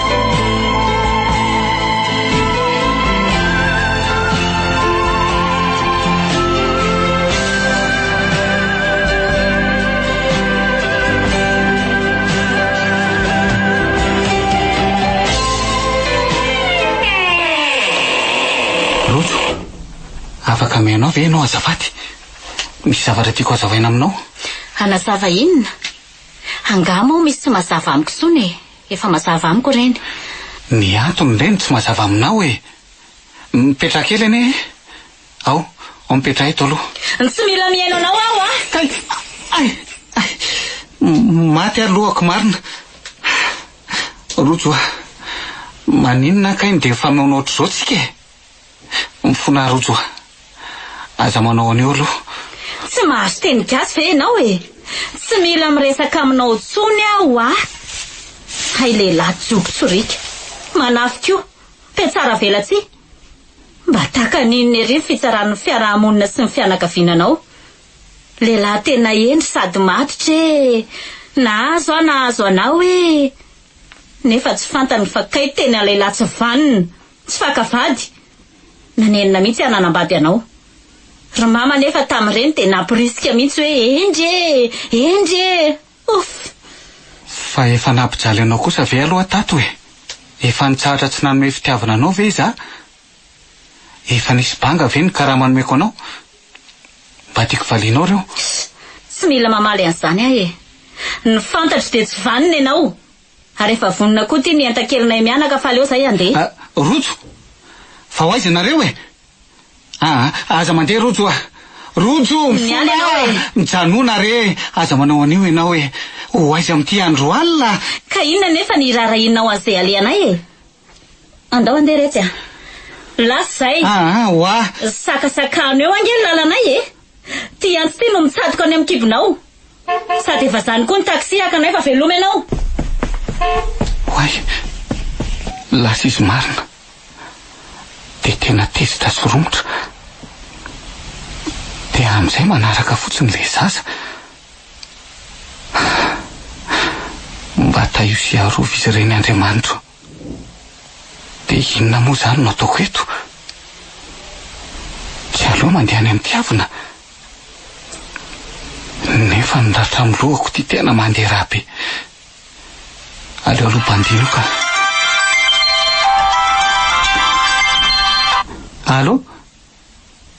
Rojo, afaka mihaino ahy ve ianao azafady? Misy zavatra tiako hazavaina aminao. Hanazava inona? Angaha moa misy tsy mazava amiko intsony e? Efa mazava amiko ireny. Ny antony indray no tsy mazava aminao e! Mipetraha kely anie e! Ao, ao mipetraha eto aloha. Tsy mila mihaino anao aho a! Kay! Ay! Ay! Maty aho lohako marina. Rojo a! Maninona kay no dia mifamaono ohatr'izao tsika e? Mifona Rojo a! Aza manao an'io aloha. Tsy mahazo teny gasy ve ianao e? Tsy mila miresaka aminao intsony aho a! Hay lehilahy jobo tsoriaka. Manafy koa. Mpiatsara velatsihy. Mba takany inona ery ny fitsaran'ny fiarahamonina sy ny fianakaviana anao. Lehilahy tena hendry sady matotra e! Nahazo aho nahazo anao e! Nefa tsy fantany fa kay tena lehilahy tsy vanona. Tsy faka vady. Nanenina mihitsy aho nanambady anao. Ry mama anefa tamin'ireny dia nampirisika mihitsy hoe hendry e! Hendry e! Ouf! Fa efa nampijaly anao kosa ve aloha tato e? Efa nitsahatra tsy nanome fitiavana anao ve izaho? Efa nisy banga ve ny karama nomeko anao? Mba tiako valianao ireo. Tsy mila mamaly an'izany aho e! Ny fantatro dia tsy vanona ianao! Ary efa vonona koa ity ny entan-kelinay mianaka fa aleo izay handeha. Ah, Rojo! Fa ho aiza ianareo e? Aa, aza mandeha Rojo a! Rojo, mifona Miala ianao a! e! Mijanona re! Aza manao an'io ianao e! Ho aiza amin'ity andro alina? Ka inona anefa ny hiraharahianao an'izay alehanay e? Andao andeha retsy a! Lasa izay! Aa, oa! Sakasakano eo ange ny lalanay e! Ty antsy ty no mitsatoka any amin'ny kibonao! Sady efa zany koa ny taxi haka anay fa veloma ianao! Oay! Lasa izy marina! Dia tena tezitra sy romotra! Dia amin'izay manaraka fotsiny ilay zaza! Mba tahio sy arovy izy ireny Andriamanitro! Dia inona moa izany no ataoko eto? Tsy aleo mandeha any amin'ny tiavina? Nefa ny ratra amin'ny lohako ity tena mandeha rà be. Aleo aloha bandino ka. Allô?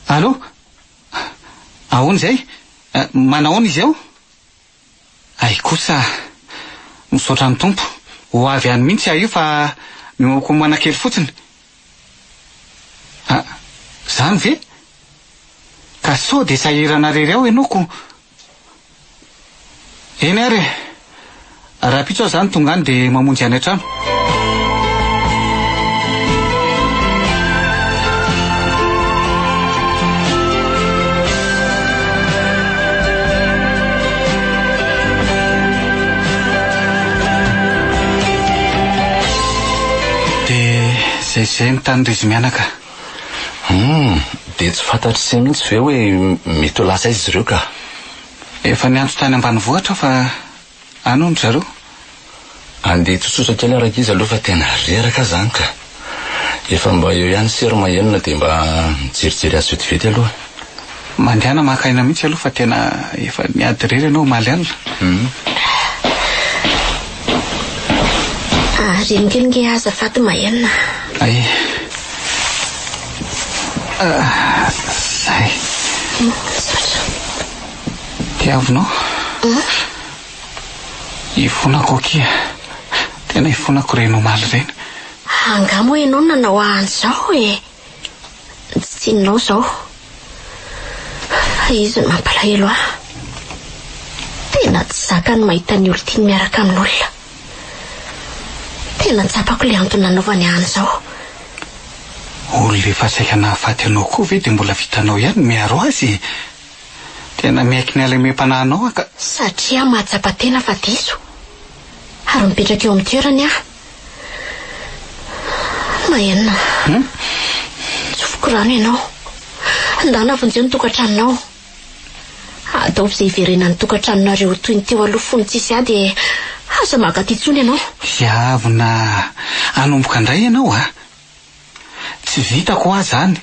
Allô? Ahoana izay? Manahoana izy ao? Hay kosa! Misaotra ny Tompo. Ho avy any mihitsy aho io fa mihomakomana kely fotsiny. Ah, zany ve? Ka sao dia sahirana rery ao ianao ko. Eny ary e! Rahampitso aho zany tonga any dia mamonjy any an-trano. Dia zay zay ny tany ry izy mianaka. Humm, dia tsy fantatr'i se mihitsy ve hoe mety ho lasa aiza izy ireo ka? Efa niantso tany ambanivohitra aho fa Any hono zareo. Andeha tsotsotra kely aho rankizy aloha fa tena reraka aho zany ka. Efa mba eo ihany sery mahenina dia mba mijerijery azy vetivety aloha. Mandehana maka aina mihitsy aloha fa tena efa niady irery ianao omaly alina. Hum. Ahareno kely nge azafady mahenina. Ay. Ah, zay. Misaotra. Tiavinao? Ifonako akia. Tena ifonako ireny omaly ireny. Angaha moa ianao no nanao ahy an'izao e? Tsy tsininao izao. Fa izy no mampalahelo ahy. Tena tsy zaka ny mahita ny olon-tiany miaraka amin'olona. Tena tsapako ilay antony nanaovany ahy an'izao. Olona efa saika nahafaty anao koa ve dia mbola vitanao ihany ny miaro azy e? Tena miaiky ny halemem-panahinao aho ka. Satria aho mahatsapa tena fa diso. Ary mipetraka eo amin'ny toerany aho. Mahenina. Tsofiko rano ianao. Ndana vonjeo ny tokantranonao. Ataovy izay hiverenan'ny tokantranonareo ho toy ny teo aloha fony tsisy ady e. Aza maka aty intsony ianao. Hiavona hanomboka indray ianao a! Tsy vitako hoa izany.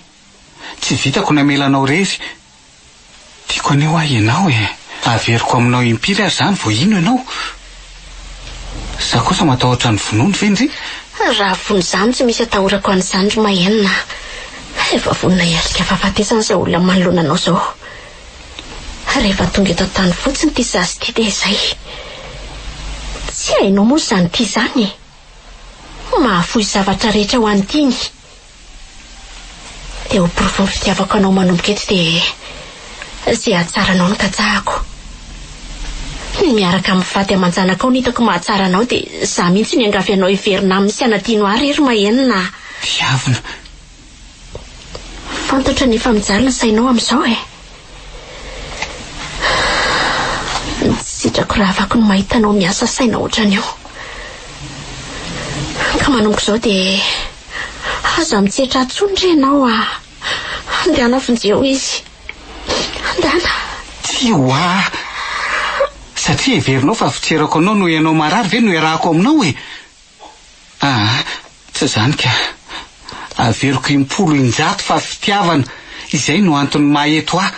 Tsy vitako ny hamela anao irery. Tiako anie hoa ianao e! Averiko aminao impiry ary izany vao hino ianao? Za kosa matahotra ny vonono ve ndry? Raha vono izany tsy misy atahorako an'izany ry Mahenina a! Efa vonona hiatrika fahafatesana izao olona manoloana anao izao. Rehefa tonga eto an-tany fotsiny ity zaza ity dia izay. Tsy hainao moa izany ity izany e! Mahafoy zavatra rehetra ho an'ny tiany. Dia ho porofon'ny fitiavako anao manomboka eto dia izay hahatsara anao no katsahako. Ny miaraka amin'ny vady aman-janakao no hitako mahatsara anao dia izaho mihitsy no hiangavy anao hiverina aminy sy hanadino ahy re ry Mahenina a! Tiavina. Fantatro anie fa mijaly ny sainao amin'izao e! Ny tsy sitrako rahavako ny mahita anao miasa saina ohatran'io. Ka manomboka izao dia aza mitsetra intsony re ianao a! Andehana vonjeo izy. Andehana. Tsia hoa! Satria heverinao fa fitserako anao noho ianao marary ve no iarahako aminao e? Aa, tsy izany ka. Averiko impolo injato fa fitiavana, izay no antony maha eto ahy.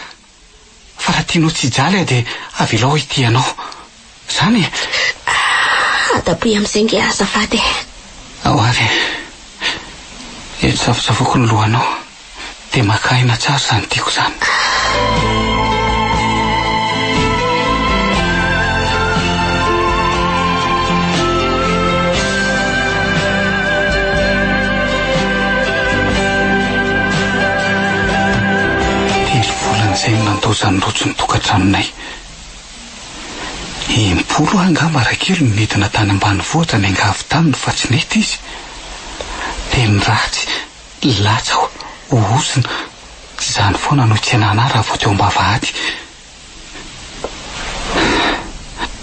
Fa raha tianao tsy hijaly aho dia avelao aho hitia anao. Izany e! Adaboy amin'izay nge azafady e. Ao ary e. Eto safosafoko ny lohanao. Dia maka aina tsara izany tiako izany. Telo volana izay no nandaozan'i Rojo ny tokantranonay. Impolo aho angamba Rakely no nidina tany ambanivohitra niangavy taminy fa tsy nety izy. Teny ratsy, latsa, ozona, izany foana no itsenana ahy raha vao teo am-bavahady.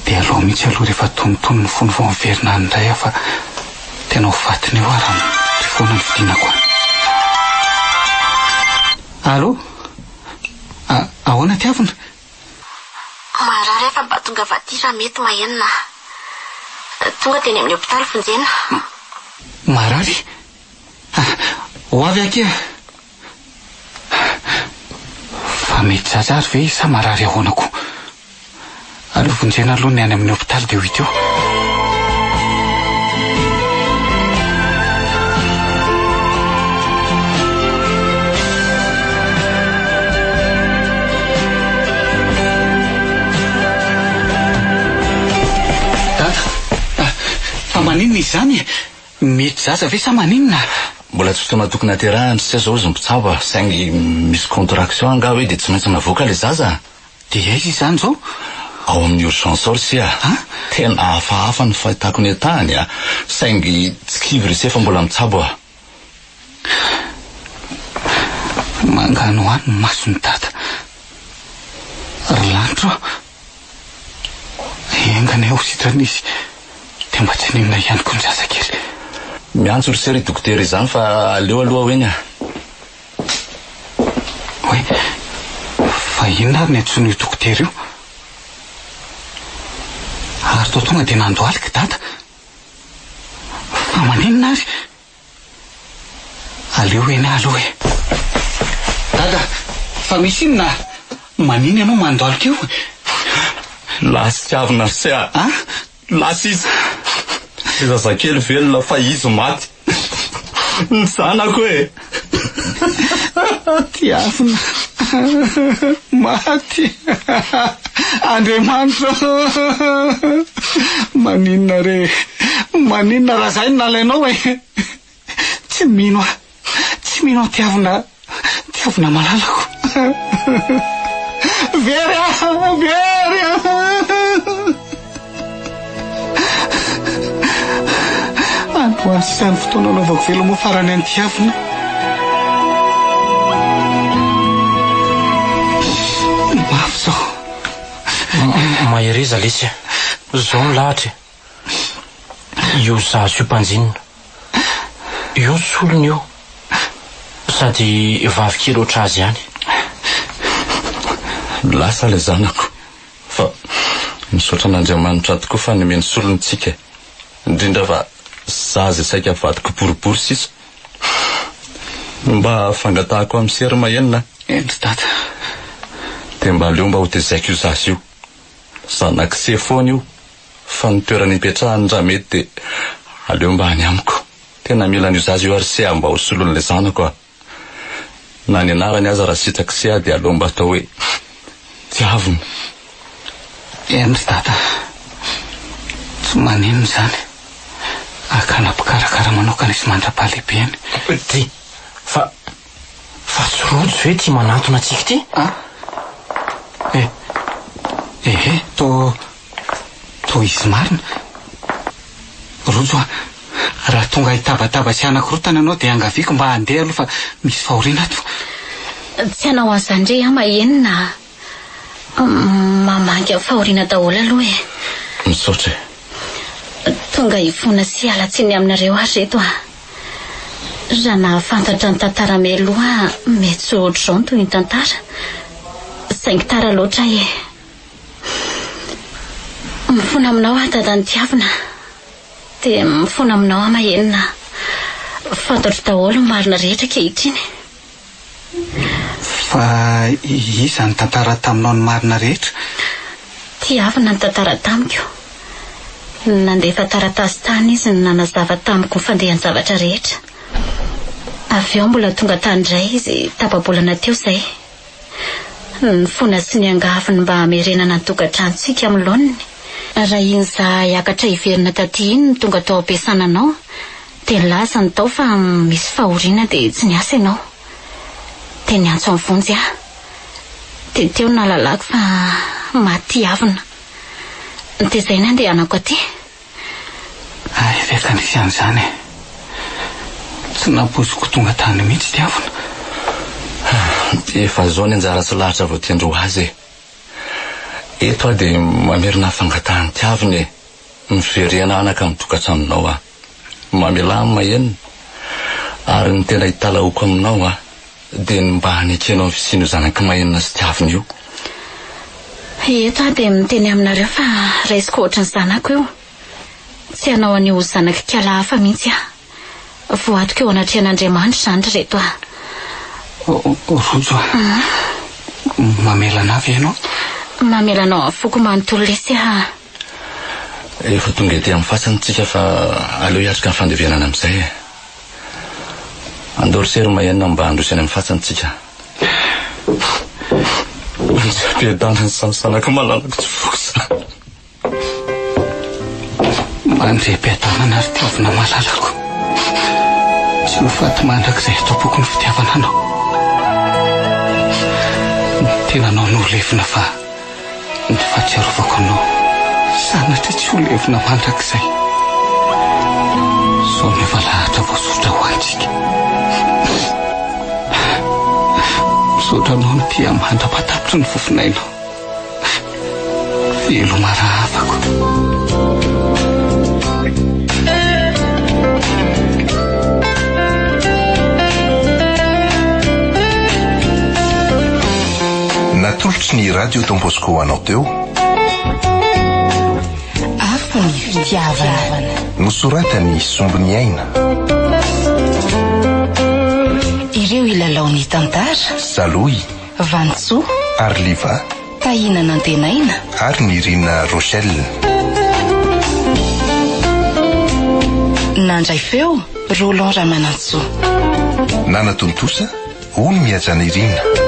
Dia aleo mihitsy aloha rehefa tonitony ny fony vao miverina any indray aho fa tena ho fatiny eo aho raha mitohy foana ny fidinako any. Allô? Ahoana Tiavina? Marary aho fa mba tongava aty raha mety mahenina aho. Tonga dia eny amin'ny hopitaly vonjena. Marary? Ho avy akia. Fa mety zaza ary ve sa marary ahoana koa? Aleo vonjena aloha ny any amin'ny hopitaly dia ho hita eo. Dada, fa maninona izy izany e? Mety zaza ve sa maninona? Mbola tsy fotoana tokony haterahany ry seza hozy ny mpitsabo a! Saingy misy contraction angaha hoe dia tsy maintsy navoaka ilay zaza? Dia aiza izany izao? Ao amin'ny urgence ao ry se a! Tena hafahafa ny fahitako ny état-ny a! Saingy tsy kivy ry se fa mbola mitsabo a! Manganohano ny mason'i Dada. Ry lanitra ô! Enga anie ho sitrana izy dia mba tsy haninona ihany koa ny zazakely. Miantso ry se ry dokotera izany fa aleo aloha aho eny a! Oay, fa inona ary ny antsoin'io dokotera io? Ary toa tonga dia nandohalika i Dada. Fa maninona ary? Aleo eny aloha e. Dada, fa misy inona? Manina ianao mandohalika eo? Lasa tsy avy Narse a! An? Lasa izy. Ilay zazakely velona fa izy maty. Ny zanako e! Tiavina. Maty. Andriamanitra ô! Maninona re? Maninona raha izahay no nalainao e? Tsy mino aho. Tsy mino aho Tiavina, Tiavina malalako. Very aho, very aho. Androany sisa ny fotoana anaovako veloma farany an'i Tiavina. Mafy izao. Mahereza lesy a. Zao ny lahatra e. Io zaza io mpanjinina. Io ny solony io. Sady vavy kely ohatr'azy ihany. Lasa ilay zanako. Fa misaotra an'Andriamanitra tokoa fa nomeny solony tsika e. Indrindra fa zaza saika vadiko boribory sisa. Mba fangatahako amin'i Sery Mahenina a. Eny ry dada. Dia mba aleo mba ho tezaiko io zaza io. Zanak'i Se foana io. Fa ny toerana ipetrahany raha mety dia aleo mba any amiko. Tena mila an'io zaza io ary se aho mba ho solon'ilay zanako a. Na ny anarany aza raha sitrak'i se aho dia aleo mba atao hoe Tiavina. Eny ry dada a. Tsy maninona izany. Hakana mpikarakara manokana izy mandra-pahalehibeny. Ty, fa, fa tsy rojo ve ity manantona antsika ity? A? E, ehe, toa. Toa izy marina. Rojo a, raha tonga hitabataba sy hanakorotana ianao dia angaviako mba handeha aloha fa misy fahoriana ato. Tsy hanao an'izany re aho mahenina a. Mamangy amin'ny fahoriana daholo aloha e. Misaotra e. Tonga hifona sy hiala tsiny aminareo aho ry reto a. Raha nahafantatra ny tantara mialoha aho mety tsy ho ohatr'izao ny tohin'ny tantara. Saingy tara loatra aho e. Mifona aminao aho dadan'i Tiavina. Dia mifona aminao aho Mahenina. Fantatro daholo ny marina rehetra ankehitriny. Fa iza nitantara taminao ny marina rehetra? Tiavina nitantara tamiko. Nandefa taratasy tany izy nanazava tamiko ny fandehan-javatra rehetra. Avy eo mbola tonga tany indray izy tapa-bolana teo izay. Nifona sy niangavy ny mba hamerenana ny tokantranontsika amin'ny laoniny. Raha iny izahay hiakatra hiverina taty iny no tonga tao am-piasana anao, dia nilaza ny tao fa misy fahoriana dia tsy niasa ianao. Dia niantso an'i Vonjy aho. Dia teo no nahalalako fa maty Tiavina. Dia izay no andehanako aty. Hay ve ka nisy an'izany e! Tsy nampoiziko tonga tany mihitsy Tiavina. Efa zao ny anjara sy lahatra voatendry ho azy e. Eto aho dia mamerina ny fangatahan'i Tiavina e. Miverena anaka amin'ny tokantranonao aho. Mamelà an'i Mahenina. Ary ny tena italahoako aminao aho dia ny mba hanekenao ny fisian'io zanak'i Mahenina sy Tiavina io. Eto aho dia miteny aminareo fa raisiko ohatry ny zanako io. Tsy hanao an'io ho zanak'ikala hafa mihitsy aho. Voadiko eo anatrehan'Andriamanitra izany ry reto a! Rojo a! Mamela anà ve ianao? Mamela anao amin'ny foko manontolo lesy aho a! Efa tonga ety amin'ny fasana tsika fa aleo hiatrika ny fandevenana amin'izay e! Andao ry se ry Mahenina mba handroso any amin'ny fasana tsika. Mandriam-piadanana izany zanaka malalako tsy voky izany. Mandriam-piadanana ry tiavina malalako. Tsy ho faty mandrakizay ato am-poko ny fitiavana anao. Ny tenanao no ho levona fa ny fahatsiarovako anao sanatria tsy ho levona mandrakizay. Izao no efa lahatra voasoratra ho antsika. Misaotra anao nitia mandra-pahatapitry ny fofonainao. Veloma rahavako. Natolotry ny Radio Don Bosco anao teo. Afo ny fitiavana. Nosoratan'i Sombiniaina. Ireo hilalao ny tantara. Salohy. Vanintsoa. Arliva. Tahina Nantenaina. Ary Nirina Rochelle. Nandray feo, Roland Ramanantsoa. Nanatontosa, Ony Mihajanirina.